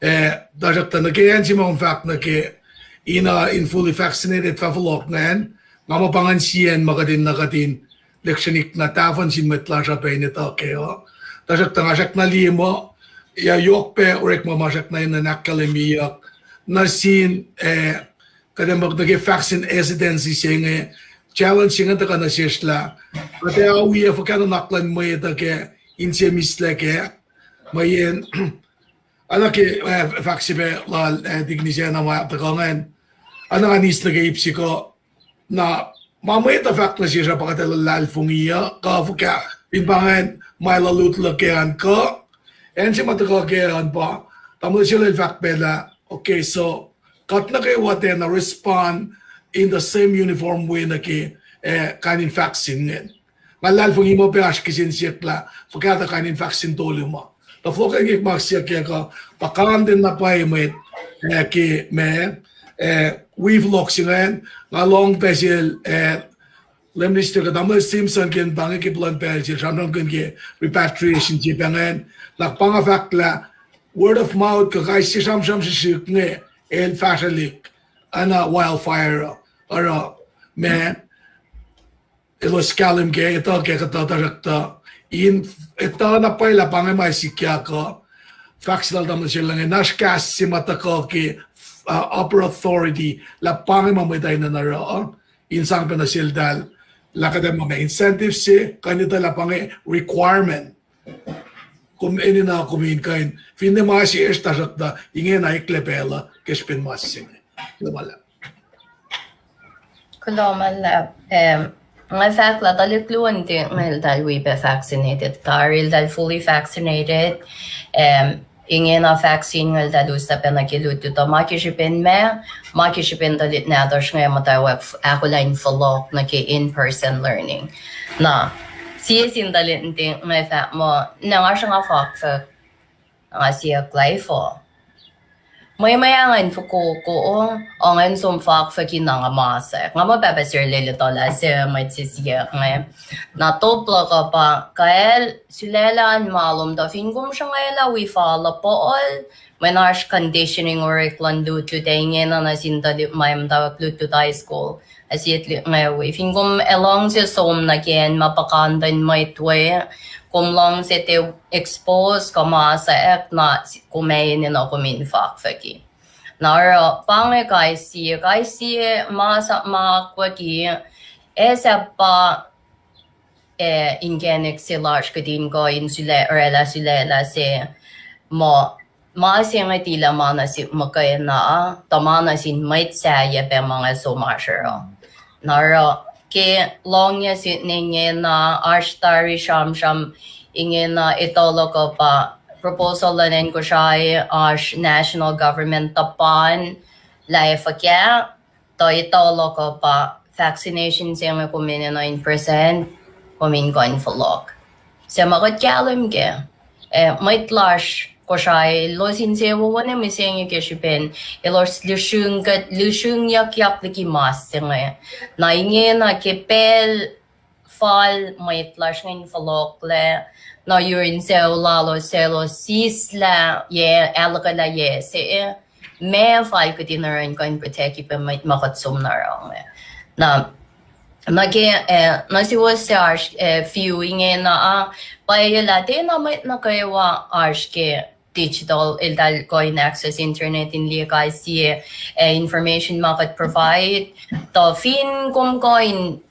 Eh, tuhsruhktuh nuh ke acn se ma kom fahk nuh ke, ina in fully vaccinated fah fohlohk ingacn, nga muh pa ingacn sie acn ma kuht in, na kuht in lectionik na tahfuhn sin mwet lasr uh pac in etuh kac uh. Tuhsruhktuh nga srackna liye muh, ac yohk pac orekma ma srackna enenuh in ahkkahlwemyeyuck nuh sin, eh, kuht in muh nuh ke vaccine hesitancy se inge, challenge se inge tuhkuh nuh sesr lah, kuht ac oacyacpac fuhkah nuhnak luhn mwet uh ke inse mihslac kac, mweyen, oacna ke, eh, fahk se pac lal, eh, Dickney se na ma tuhkuh ingacn, oacna ngan eis nuh ke ip se kuh, na ma mwet uh fahk nuh sesr uh pa kuht ac luhlahlfongi uh kuh fuhkah, fin pa ingacn ma lulut luhk an kuh, acn se ma tuhkuh kac an pa, tamuhlwel se el fahk pac lah, okay, so, kuht nuh kwewa tiacna respond in the same uniform way nuh ke, eh, kain in vaccine ingacn. Nga luhlahlfongi muh pac oasr kihsen siyuck lah fuhkah tuh kain in vaccine tolu ma. Tuh fohlohk an ke ma siyuck kac kuh, puhkantwen na pwacye mwet, eh, ke ma, eh, wi fohlohk se ingacn, nga lohng pac sel, eh, Lem Minister kuh Tamuhlwel Simpson ke pa inge ke plwacn pacl se sramsramkihn ke repatriation se pa ingacn, na pa nga fahk lah word of mouth kuh kais sie sramsram srihsrihk inge el fahsrwelihk oacna wildfire uh, oruh ma elos kahlwem ke etuh ke kuhtuh tuhsruhktuh in etuh na pwacye lah pa inge ma sikyak uh, fahk se lal tamuhlwel se inge, na oasr kahs se ma tuhkuh ke, uh, upper authority, lah pa inge ma mwet uh enenuh in oruh, uh, in sang pac nuh seltahl, lah kuht ac ma ma incentive se, kuh in etuh lah pa inge requirement. Kom enenuh kom in kuh in, finne ma se eis tuhsruhktuh, ingena eklac pacl uh ke srihpen ma se inge. Kuloh ma luhlahp. Kuloh ma luhlahp. Um, nga fahk lah tuhlihk luo nuhtin inge eltahl wi pac vaccinated tari, eltahl fully vaccinated. Um, ingena vaccine inge eltahl us lah pacna ke lutlut uh, ma ke srihpen ma, ma ke srihpen tuhlihk nahtuhsr inge muhtwacwacack ahkolah in fohlohk nuh ke in-person learning. Na, sie sin tuhlihk nuhtin inge fahk muh, na nga sruhnga fakfuck, nga siyuck lah efuh. Mwe mwe angen fokoko, angen som fakfucki na nga masack. Nga muh pahpah Sirlel etuh lah suc mwet se siyuck inge. Na top luhk uh pa, kacl sulaclah in ma lom tuh fin kom sruhngwaclah wi fal uh pohl, mwe na oasr conditioning orek luhn lutlut ac ingena nuh sin tuhlihk ma muhtwacwacack lutlut high school. Ac sie tuhlihk inge wi, fin kom ac luhngse som nuh ke acn ma puhkantwen mwet we, kom luhngse tiac expose kuh masack, na kom ac enenuh kom in fakfucki. Na oruh pa inge kais sie, kais sie masap ma akwucki, ac sahp pa, eh, inkacnek se lasr kihtin kuh in sula-, oraclah sulaclah se muh, ma se inge tilac ma nuh sihk muhkwena, tuh ma nuh sin mwet sahyac pac ma inge som oasr oruh. Na oruh ke lohngyuc se inge na oasr tari sramsram ingena etuh luhk uh pa proposal luhn acn Kosrae oasr national government tuhpan lah ac fuhkah, tuh etuh luhk uh pa vaccination se inge kom enenuh in present, kom in kuh in fohlohk. Suc ma kuht kahlwem kac, eh, mwet lasr Kosrae, elos insewowo nuh mihsenge ke srihpen elos lihsrihng kuht, lihsrihngyak liki mas se inge. Na ingena ke pacl fal mwet lasr inge in fohlohklac, na yurin sucu lalos, suc elos sislah, yac, ahluhkwelah yac se, ma fal kihtin oruh in kuh in protect-i pac mwet ma kuht som na oruh inge. Na, nuh ke, eh, nuh suwos se oasr, eh, view ingena, ah, pwacye lah tiacna mwet nuh kwewa oasr ke digital, eltahl kuh in access internet in liye kais sie, eh, information ma kuht provide. Tuh fin kom kuh in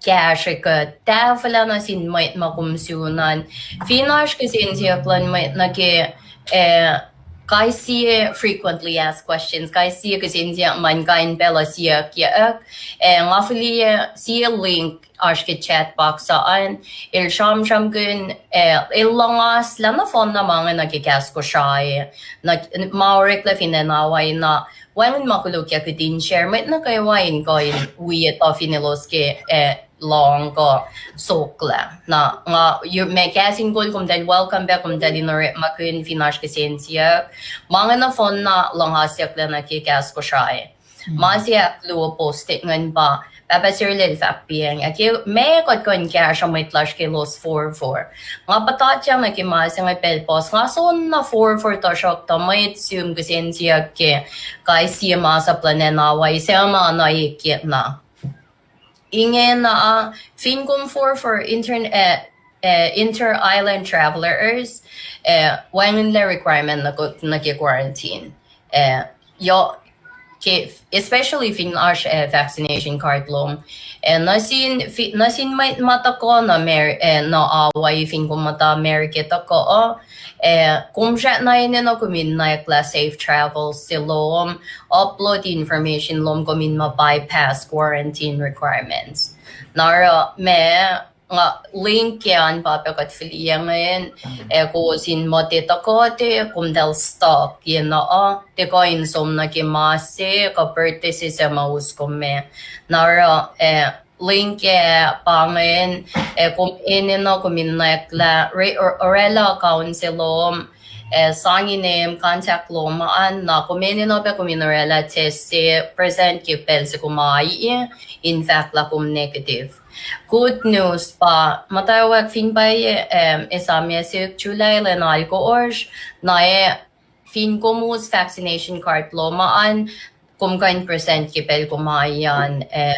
kahsrwe kuht, tahfwelah nuh sin mwet ma kom sun an. Fin oasr kihsen siyuck luhn mwet nuh ke, eh, kais sie frequently asked questions, kais sie kihsen siyuck ma in kain pacl uh siyuckyuck, eh, nga fihliyac sie link oasr ke chat box uh an, el sramsramkihn, eh, el luhngaslah nohfohnna ma inge nuh ke kahs Kosrae, na ma oreklac fin acn Hawaii na, wacngihn ma koluk kihtin share, mwet nuh kwewa in kuh in wi etuh fin elos ke, eh, lohng kuh soklah. Na nga, ma kahs in kol, komtacl welcome pac, komtacl in orekmakihn fin oasr kihsen siyuck. Ma inge nohfohnna luhngasyucklac nuh ke kahs Kosrae. Ma se ahkluo posted ingacn pa, Pahpah Sirlel fahk piacng, ac ke ma kuht kuh in kahsruh mwet lasr ke elos forfor. Nga puhtatyang nuh ke ma se inge pacl puhs, nga soenna forfor tuhsruhktuh mwet sihm kihsen siyuck ke kais sie masap luhn acn Hawaii suc ma na ekyek na. Ingena, ah, fin kom forfor inter-, eh, eh, inter-island travelers, eh, wacngihnlac requirement nuh ke, nuh ke quarantine. Eh, yoh, ke, especially fin oasr, eh, vaccination card lom. Eh, nuh sin, fi-, nuh sin mwet ma tuhkuh nuh Amer-, eh, nuh Hawaii fin kom muhta America tuhkuh, eh, kom srackna enenuh kom in nwacklah safe travels se lom, upload information lom, kom in ma bypass quarantine requirements. Na oruh ma, nga link ke an pa pac kuht fihliyac ingacn, ac kowos in muhta tuhkuh te, komtacl stuck ye na uh, tiac kuh in som nuh ke ma se, kuh birthday se suc ma us kom me. Na oruh, eh, link ac pa ingacn, ac kom enenuh kom in nwacklah, re-, or-, oraclah account se lom, ac sang inem, contact lom an, na kom enenuh pac kom in oraclah test se, present ke pacl se kom aie, in fahk lah kom negative. Good news pa, muhtwacwacack fin pwacye, em, esamyac sihk July lwen alkosr, na ac fin kom us vaccination card lom an, kom kuh in present ke pacl kom aie an, eh,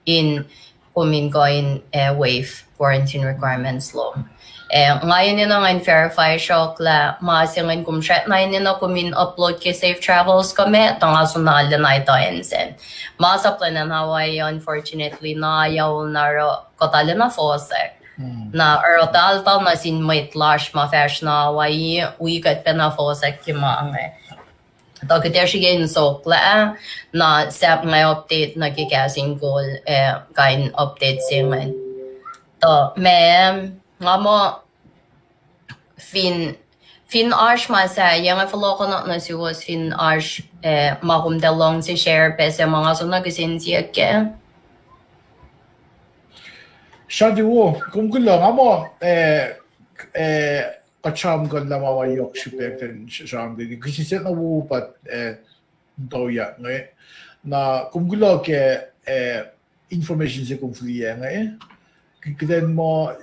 in kom in kuh in, eh, waive quarantine requirements lom. Eh, nga enenuh ngan verify sruhk lah ma se ingacn kom srackna enenuh kom in upload ke Safe Travels kuh ma, tuh nga soenna lwen na etuh acn sacn. Ma sap lwen an Hawaii, unfortunately, na yaul na oruh kuhtuh lwen na fohsack. Na oruh taltal nuh sin mwet lasr ma fahsr nuh Hawaii, wi kuht pacna fohsack ke ma inge. Tuh kuht ac srihke in suk lah, na sahp nga update nuh ke Kahs in Kol, eh, kain update se ingacn. Tuh ma, nga muh fin, fin oasr ma sahyac inge fohlohkohnak nuh suwos, fin oasr, eh, ma kom tuh luhngse share pac se ma nga soenna kihsen siyuck kac. Srihke wo, kom kuloh, nga muh, eh, eh, kuht sramsramkihn lah ma yohk srihpac kuht in sramsramkihn. Kihsen siyuck na wo pa, eh, tauyak inge. Na kom kuloh ke, eh, information se kom fihliyac inge. Kuht in muh,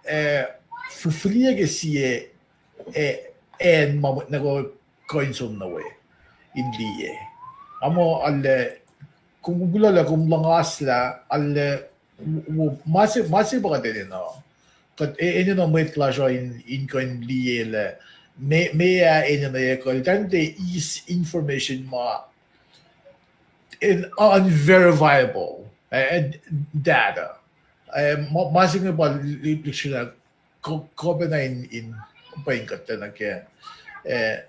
eh, fihliyac ke sie, eh, acn ma mwet nuh kwewa kuh in som nuh we in liye. Nga muh arlac, kom kuloh lah kom luhngaslah arlac, ma se, ma se pa kuht enenuh. Kuht enenuh mwet lasr uh in, in kuh in liye lah meac, meac enenuh ekuhl, tahl tiac eis information ma unverifiable, eh, data. Eh, ma se inge pa lihksreni kuh pacna in, in pweng kuhtlac nuh ke, eh,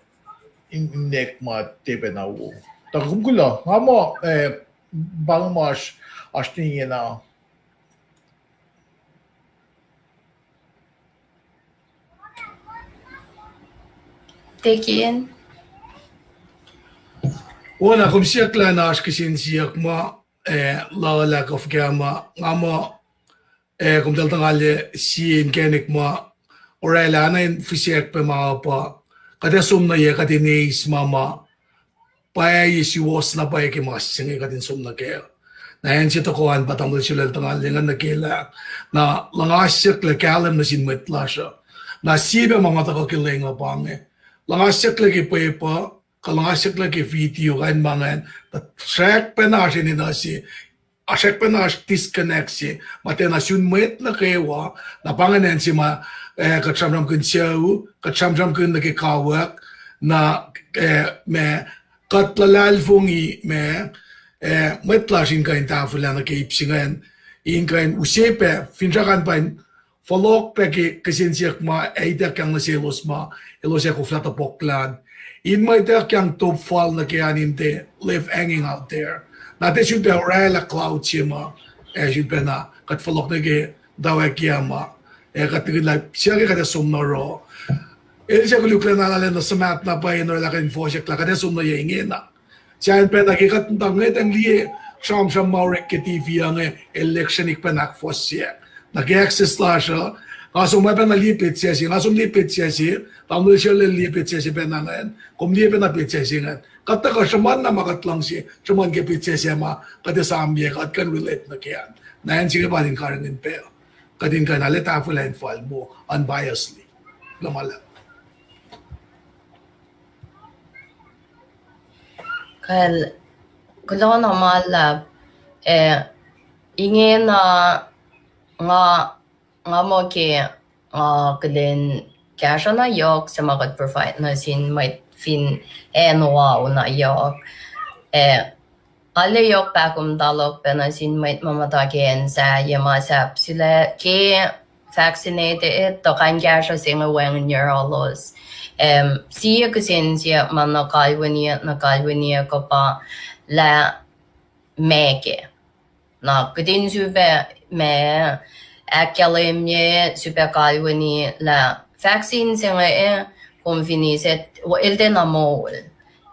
in, in nek ma tiac pacna wo. Tuh kom kuloh, nga muh, eh, pa inge ma oasr, oasr ingena. Tekin. Wona kom siyuck lah na oasr kihsen siyuck ma, eh, luhlah kuh fuhkah ma, nga muh, eh, kom tuh tuh nga liye sie inkacnek ma oraclah na in fihsrack pac ma pa kuht ac som nuh ye kuht in eis ma ma pwacye suwohs na pwacye ke ma se inge kuht in som nuh kac. Na acn se tohkoh an pa tamuhlwel se lal tuh nga liye ngan nuh ke lah, na luhngasyucklac kahlwem nuh sin mwet lasr uh. Na sie pac ma nga tuhkuh ke lwen uh pa inge, luhngasyucklac ke pwepuh, kuh luhngasyucklac ke video, kain ma ingacn, tuh srack pacna oasr enenuh se, srack pacna oasr disconnect se ma tiacna sun mwet nuh kwewa. Na pa ingacn acn se ma, eh, kuht sramsramkihn sucu, kuht sramsramkihn nuh ke kawuck, na, eh, ma, kuht luhlahlfongi ma, eh, mwet lasr in kuh in tahfwelah nuh ke ip se ingacn, in kuh in use pac finsrak an pa in fohlohk pac ke kihsen siyuck ma ac ituckyang nuh selos ma elos ac koflah topuk lah, in ma ituckyang top fal nuh ke an in tiac left hanging out there. Na tiac sulpac oraclah cloud se ma, ac sulpac na kuht fohlohk nuh ke tawackiyac ma, ac kuht tukun lah siyuck kuht ac som nuh ro. El se koluklacna lah nuh suhmaht na pwacye in oraclah kuht in fohsack lah kuht ac som nuh ye ingena. Sahyacn pacna ke kuht muhta ngwetacng liye sramsram ma orek ke T V uh inge, election ik pacna ahkfohsye. Na ke access lasr uh, nga som ma pacna liye petsac se, nga som liye petsac se, tamuhlwel se lal liye petsac se pacna ingacn, kom liye pacna petsac se ingacn. Kuht tuhkuh sruhmuhn na ma kuht luhngse sruhmuhn ke petsac se ma kuht esamyac, kuht kuh in relate nuh ke an. Na acn se inge pa in karihngihn pac kuht in kuh in arlac tahfwelah in fal muh unbiasedly. Kuloh ma luhlahp. Kal, kuloh na ma luhlahp. Eh, ingena nga, nga muh ke, nga kuhlwacng kahsruh na yohk se ma kuht provide nuh sin mwet fin acn Oahu na yohk. Eh, arlac yohk pahkomuhta luhk pac nuh sin mwet ma muhta ke acn sahyac ma sahp sulac ke vaccinated, tuh kain kahsruh se inge wacngihn yohrohlos. Em, sie kihsen siyuck ma na kalweni, na kalweni kuh pa lah meac ke. Na kuht in sifilpac ma ahkkahlwemye, sifilpac kalweni lah vaccine se inge, eh, kom fin eis, el tiacna moul.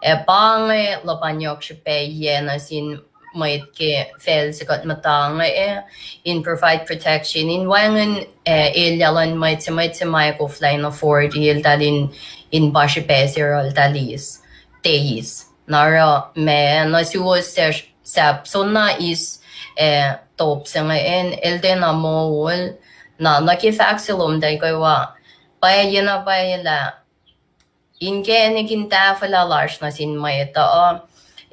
Eh, pa inge luhpan yohk srihpaciyac nuh sin mwet ke facl se kuht muhta inge, eh, in provide protection, in wacngihn, eh, elyah luhn mwet se, mwet se ma ac koflah in afford, eltahl in, in pa srihpac se oruh eltahl eis, tiac eis. Na oruh ma nuh suwos suc sahp soenna eis, eh, top se inge, el tiacna moul. Na nuh ke fahk se lom tuh kwewa, pwacye na pwacye lah inkacnek in tahfwelah lasr nuh sin mwet uh,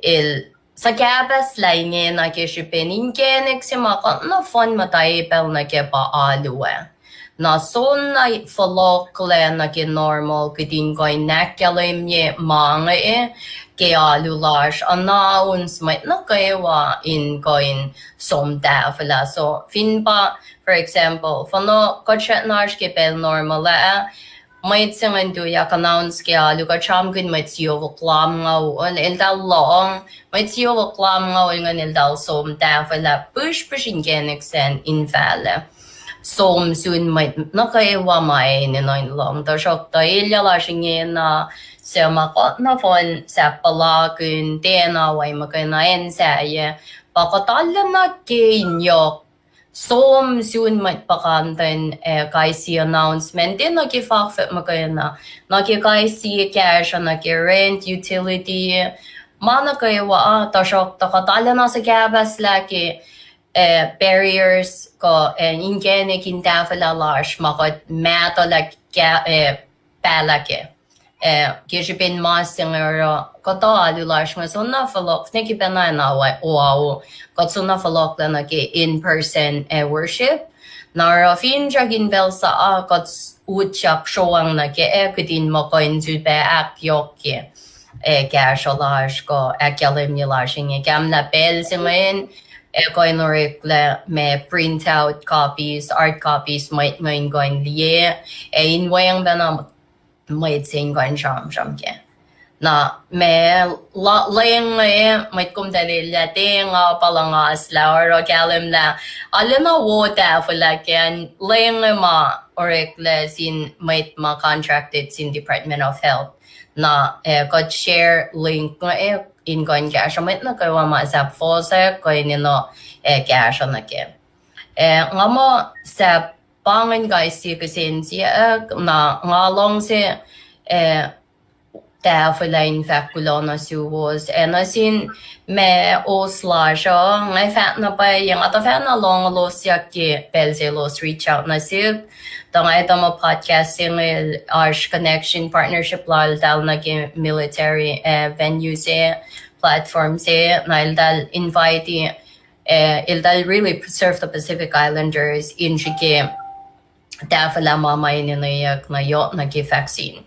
el suhkahpahslah ingena ke srihpen inkacnek se ma kuht nohfohn muhta pacl nuh ke pa alu ah. Na som na fohlohklac nuh ke normal, kuht in kuh in ahkkahlwemye ma inge ke alu lasr, announce mwet nuh kwewa in kuh in som tahfwelah. So fin pa, for example, fohnoh kuht srackna oasr ke pacl normal ah, mwet se ingacn tuyak announce ke alu, kuht sramsramkihn mwet siofok lumngaul, eltahl lohng, mwet siofok lumngaul ingacn eltahl som tahfwelah pihsrpihsr inkacnek sacn in fahlac. Som sun mwet nuh kwewa ma enenuh in lohng. Tuhsruhktuh elyah lasr ingena, suc ma kuht nohfohn sahp puhlakihn, tiacna wi muhkwena acn sahyac, pa kuht arulacna ke in yohk som sun mwet puhkantwen, eh, kais sie announcement, tiacna ke fakfuk muhkwena, nuh ke kais sie kahsruh, nuh ke rent, utility, ma nuh kwewa, ah, tuhsruhktuh kuht arulacna suhkahpahslah ke, eh, barriers kuh, eh, inkacnek in tahfwelah lasr ma kuht mahtuhlah, eh, pahlah kac. Eh, ke srihpen ma se inge oruh kuhtuh alu lasr inge soenna fohlohk, finne ke pacna na oao, kuht soenna fohlohklac nuh ke in-person, eh, worship. Na oruh finsrak in pacl sa ah kuht utyak sroang nuh ke, eh, kuht in muh kuh in sifilpac ahkyohkye, eh, kahsruh lasr kuh ahkkahlwemye lasr inge. Kahlwem lah pacl se ingacn, eh, kuh in oreklac ma print out copies, hard copies, mwet inge in kuh in liye, ac in weacng pacna mwet se in kuh in sramsram kac. Na ma lenglah mwet komtacl elyah, tiac nga pa luhngaslah oruh kahlwem lah arulacna wo tahfwelah kac, lenglah ma oreklac sin mwet ma contracted sin Department of Health. Na, eh, kuht share link inge, eh, in kuh in kahsruh mwet nuh kwewa ma sahp fohsack kuh enenuh, eh, kahsruh nuh kac. Eh, nga muh sahp pa ingacn kais sie kihsen siyuck, na nga luhngse, eh, tahfwelah in fahk kuloh nuh suwos, ac nuh sin ma host lasr uh, nga fahk na pwacye, nga tuhfahna lohng elos siyuck ke pacl se elos reach out nuh sihk. Tuh nga etuh muh podcast se inge oasr connection, partnership laltahl nuh ke military, eh, venue se, platform se, na eltahl invite, eh, eltahl really serve the Pacific Islanders in srihke tahfwelah ma ma enenweyuck na yohk nuh ke vaccine.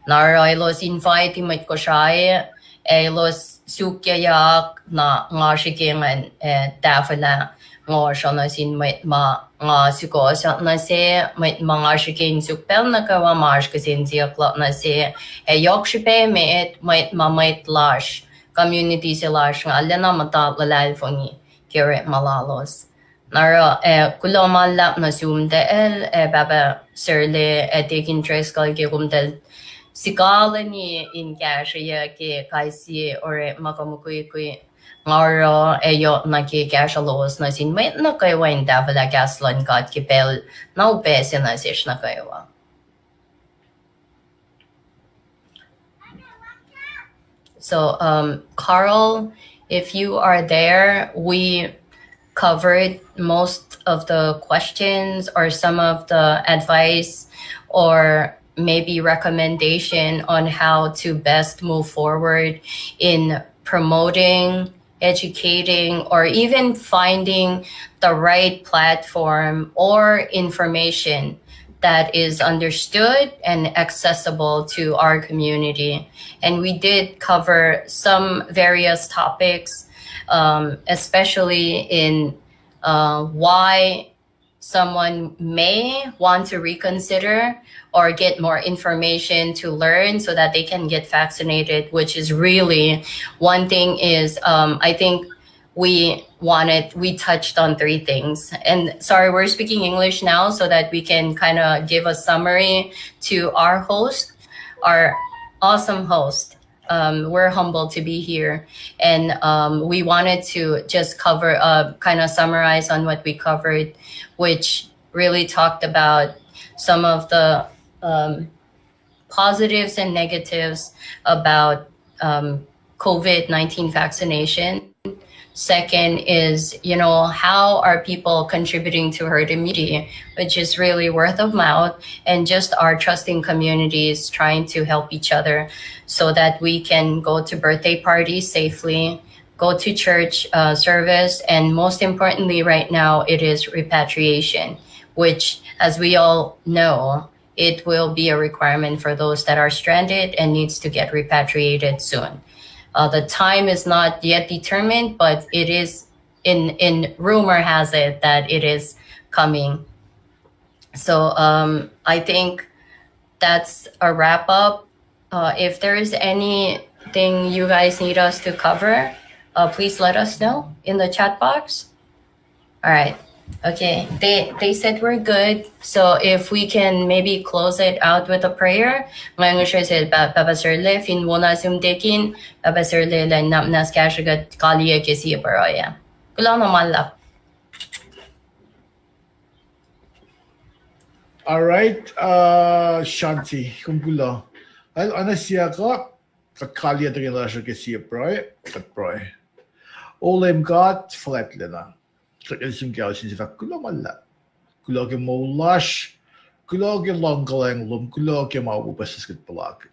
Na oruh elos invite mwet Kosrae, ac elos sukyuyak, na nga srihke ingacn, eh, tahfwelah ngohsr nuh sin mwet ma nga sukohsohk nuh se, mwet ma nga srihke in suk pacl nuh kwewa ma oasr kihsen siyuck luhk nuh se, ac yohk srihpac met, mwet ma mwet lasr, community se lasr inge arulacna muhta luhlahlfongi ke orekma lalos. Na oruh, eh, kuloh ma luhlahp nuh sum tacl, eh, Pahpah Serle, ac Deacon Driscoll ke komtacl sikalweni in kahsrweyuc ke kais sie orekma kuh mukwikwi. Nga oruh ac yohk nuh ke kahsruh lowos nuh sin mwet nuh kwewa in tahfwelah kahs luhn God ke pacl na upac se nuh sesr nuh kwewa. So, um, Carl, if you are there, we covered most of the questions or some of the advice or maybe recommendation on how to best move forward in promoting, educating, or even finding the right platform or information that is understood and accessible to our community. And we did cover some various topics, um, especially in, uh, why someone may want to reconsider or get more information to learn so that they can get vaccinated, which is really one thing is, um, I think we wanted, we touched on three things. And sorry, we're speaking English now so that we can kind of give a summary to our host, our awesome host. Um, we're humbled to be here. And, um, we wanted to just cover, uh, kind of summarize on what we covered, which really talked about some of the, um, positives and negatives about, um, COVID nineteen vaccination. Second is, you know, how are people contributing to herd immunity, which is really word of mouth and just our trusting communities trying to help each other so that we can go to birthday parties safely, go to church, uh, service, and most importantly, right now, it is repatriation, which, as we all know, it will be a requirement for those that are stranded and needs to get repatriated soon. Uh, the time is not yet determined, but it is in, in rumor has it that it is coming. So, um, I think that's a wrap up. Uh, if there is anything you guys need us to cover, uh, please let us know in the chat box. All right. Okay. They they said we're good. So if we can maybe close it out with a prayer. Nga ngosre sel pa Papa Serle fin wona sum tekin, Papa Serle, lah nuhnak muhnahs kahsruh kuht kaliyac ke sie pruhe. Kuloh na ma luhlahp. All right, uh, Shanti, kom kuloh. Ac, oacna siyuck uh, kuht kaliyac tuhkweni lasr uh ke sie pruhe, kuht pruhe. O Leum God fuhlwactlacna, kuht eis sum ke aosin se fahk kuloh ma luhlahp. Kuloh ke moul lasr, kuloh ke luhngkuhlacng lom, kuloh ke ma wo puhsisacl kuht puhlakihn.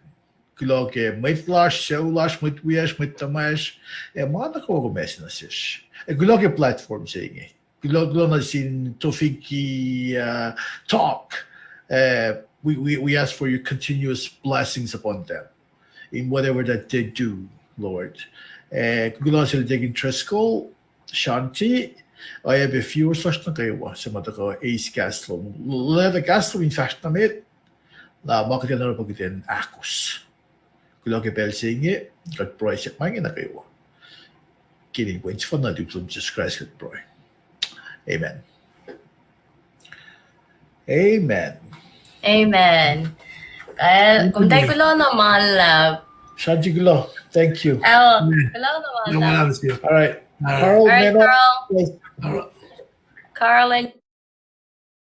Kuloh ke mwet lasr, sucu lasr, mwet wiyacsr, mwet tuhmwacsr, ac ma nuh kwewa kom ase nuh sesr. Ac kuloh ke platform se inge. Kuloh, kuloh nuh sin Tofiki, uh, Talk. Uh, we, we, we ask for your continuous blessings upon them in whatever that they do, Lord. Uh, kuloh sel Deacon Driscoll, Shanti, oacyacpac viewers lasr nuh kwewa suc ma tuhkuh eis kahs lom. Lwelah kahs lom in fahsr nuh met, na ma kuht in oruh pa kuht in ahkos. Kuloh ke pacl se inge, kuht pruhe siyuck ma inge nuh kwewa ke inen Wen sefanna, Leum Jisus Kraist kuht pruhe. Amen. Amen. Amen. Uh, kom tiac kuloh na ma luhlahp. Shanti, kuloh. Thank you. Oh, kuloh na ma luhlahp. All right. All right, Carl. Carl and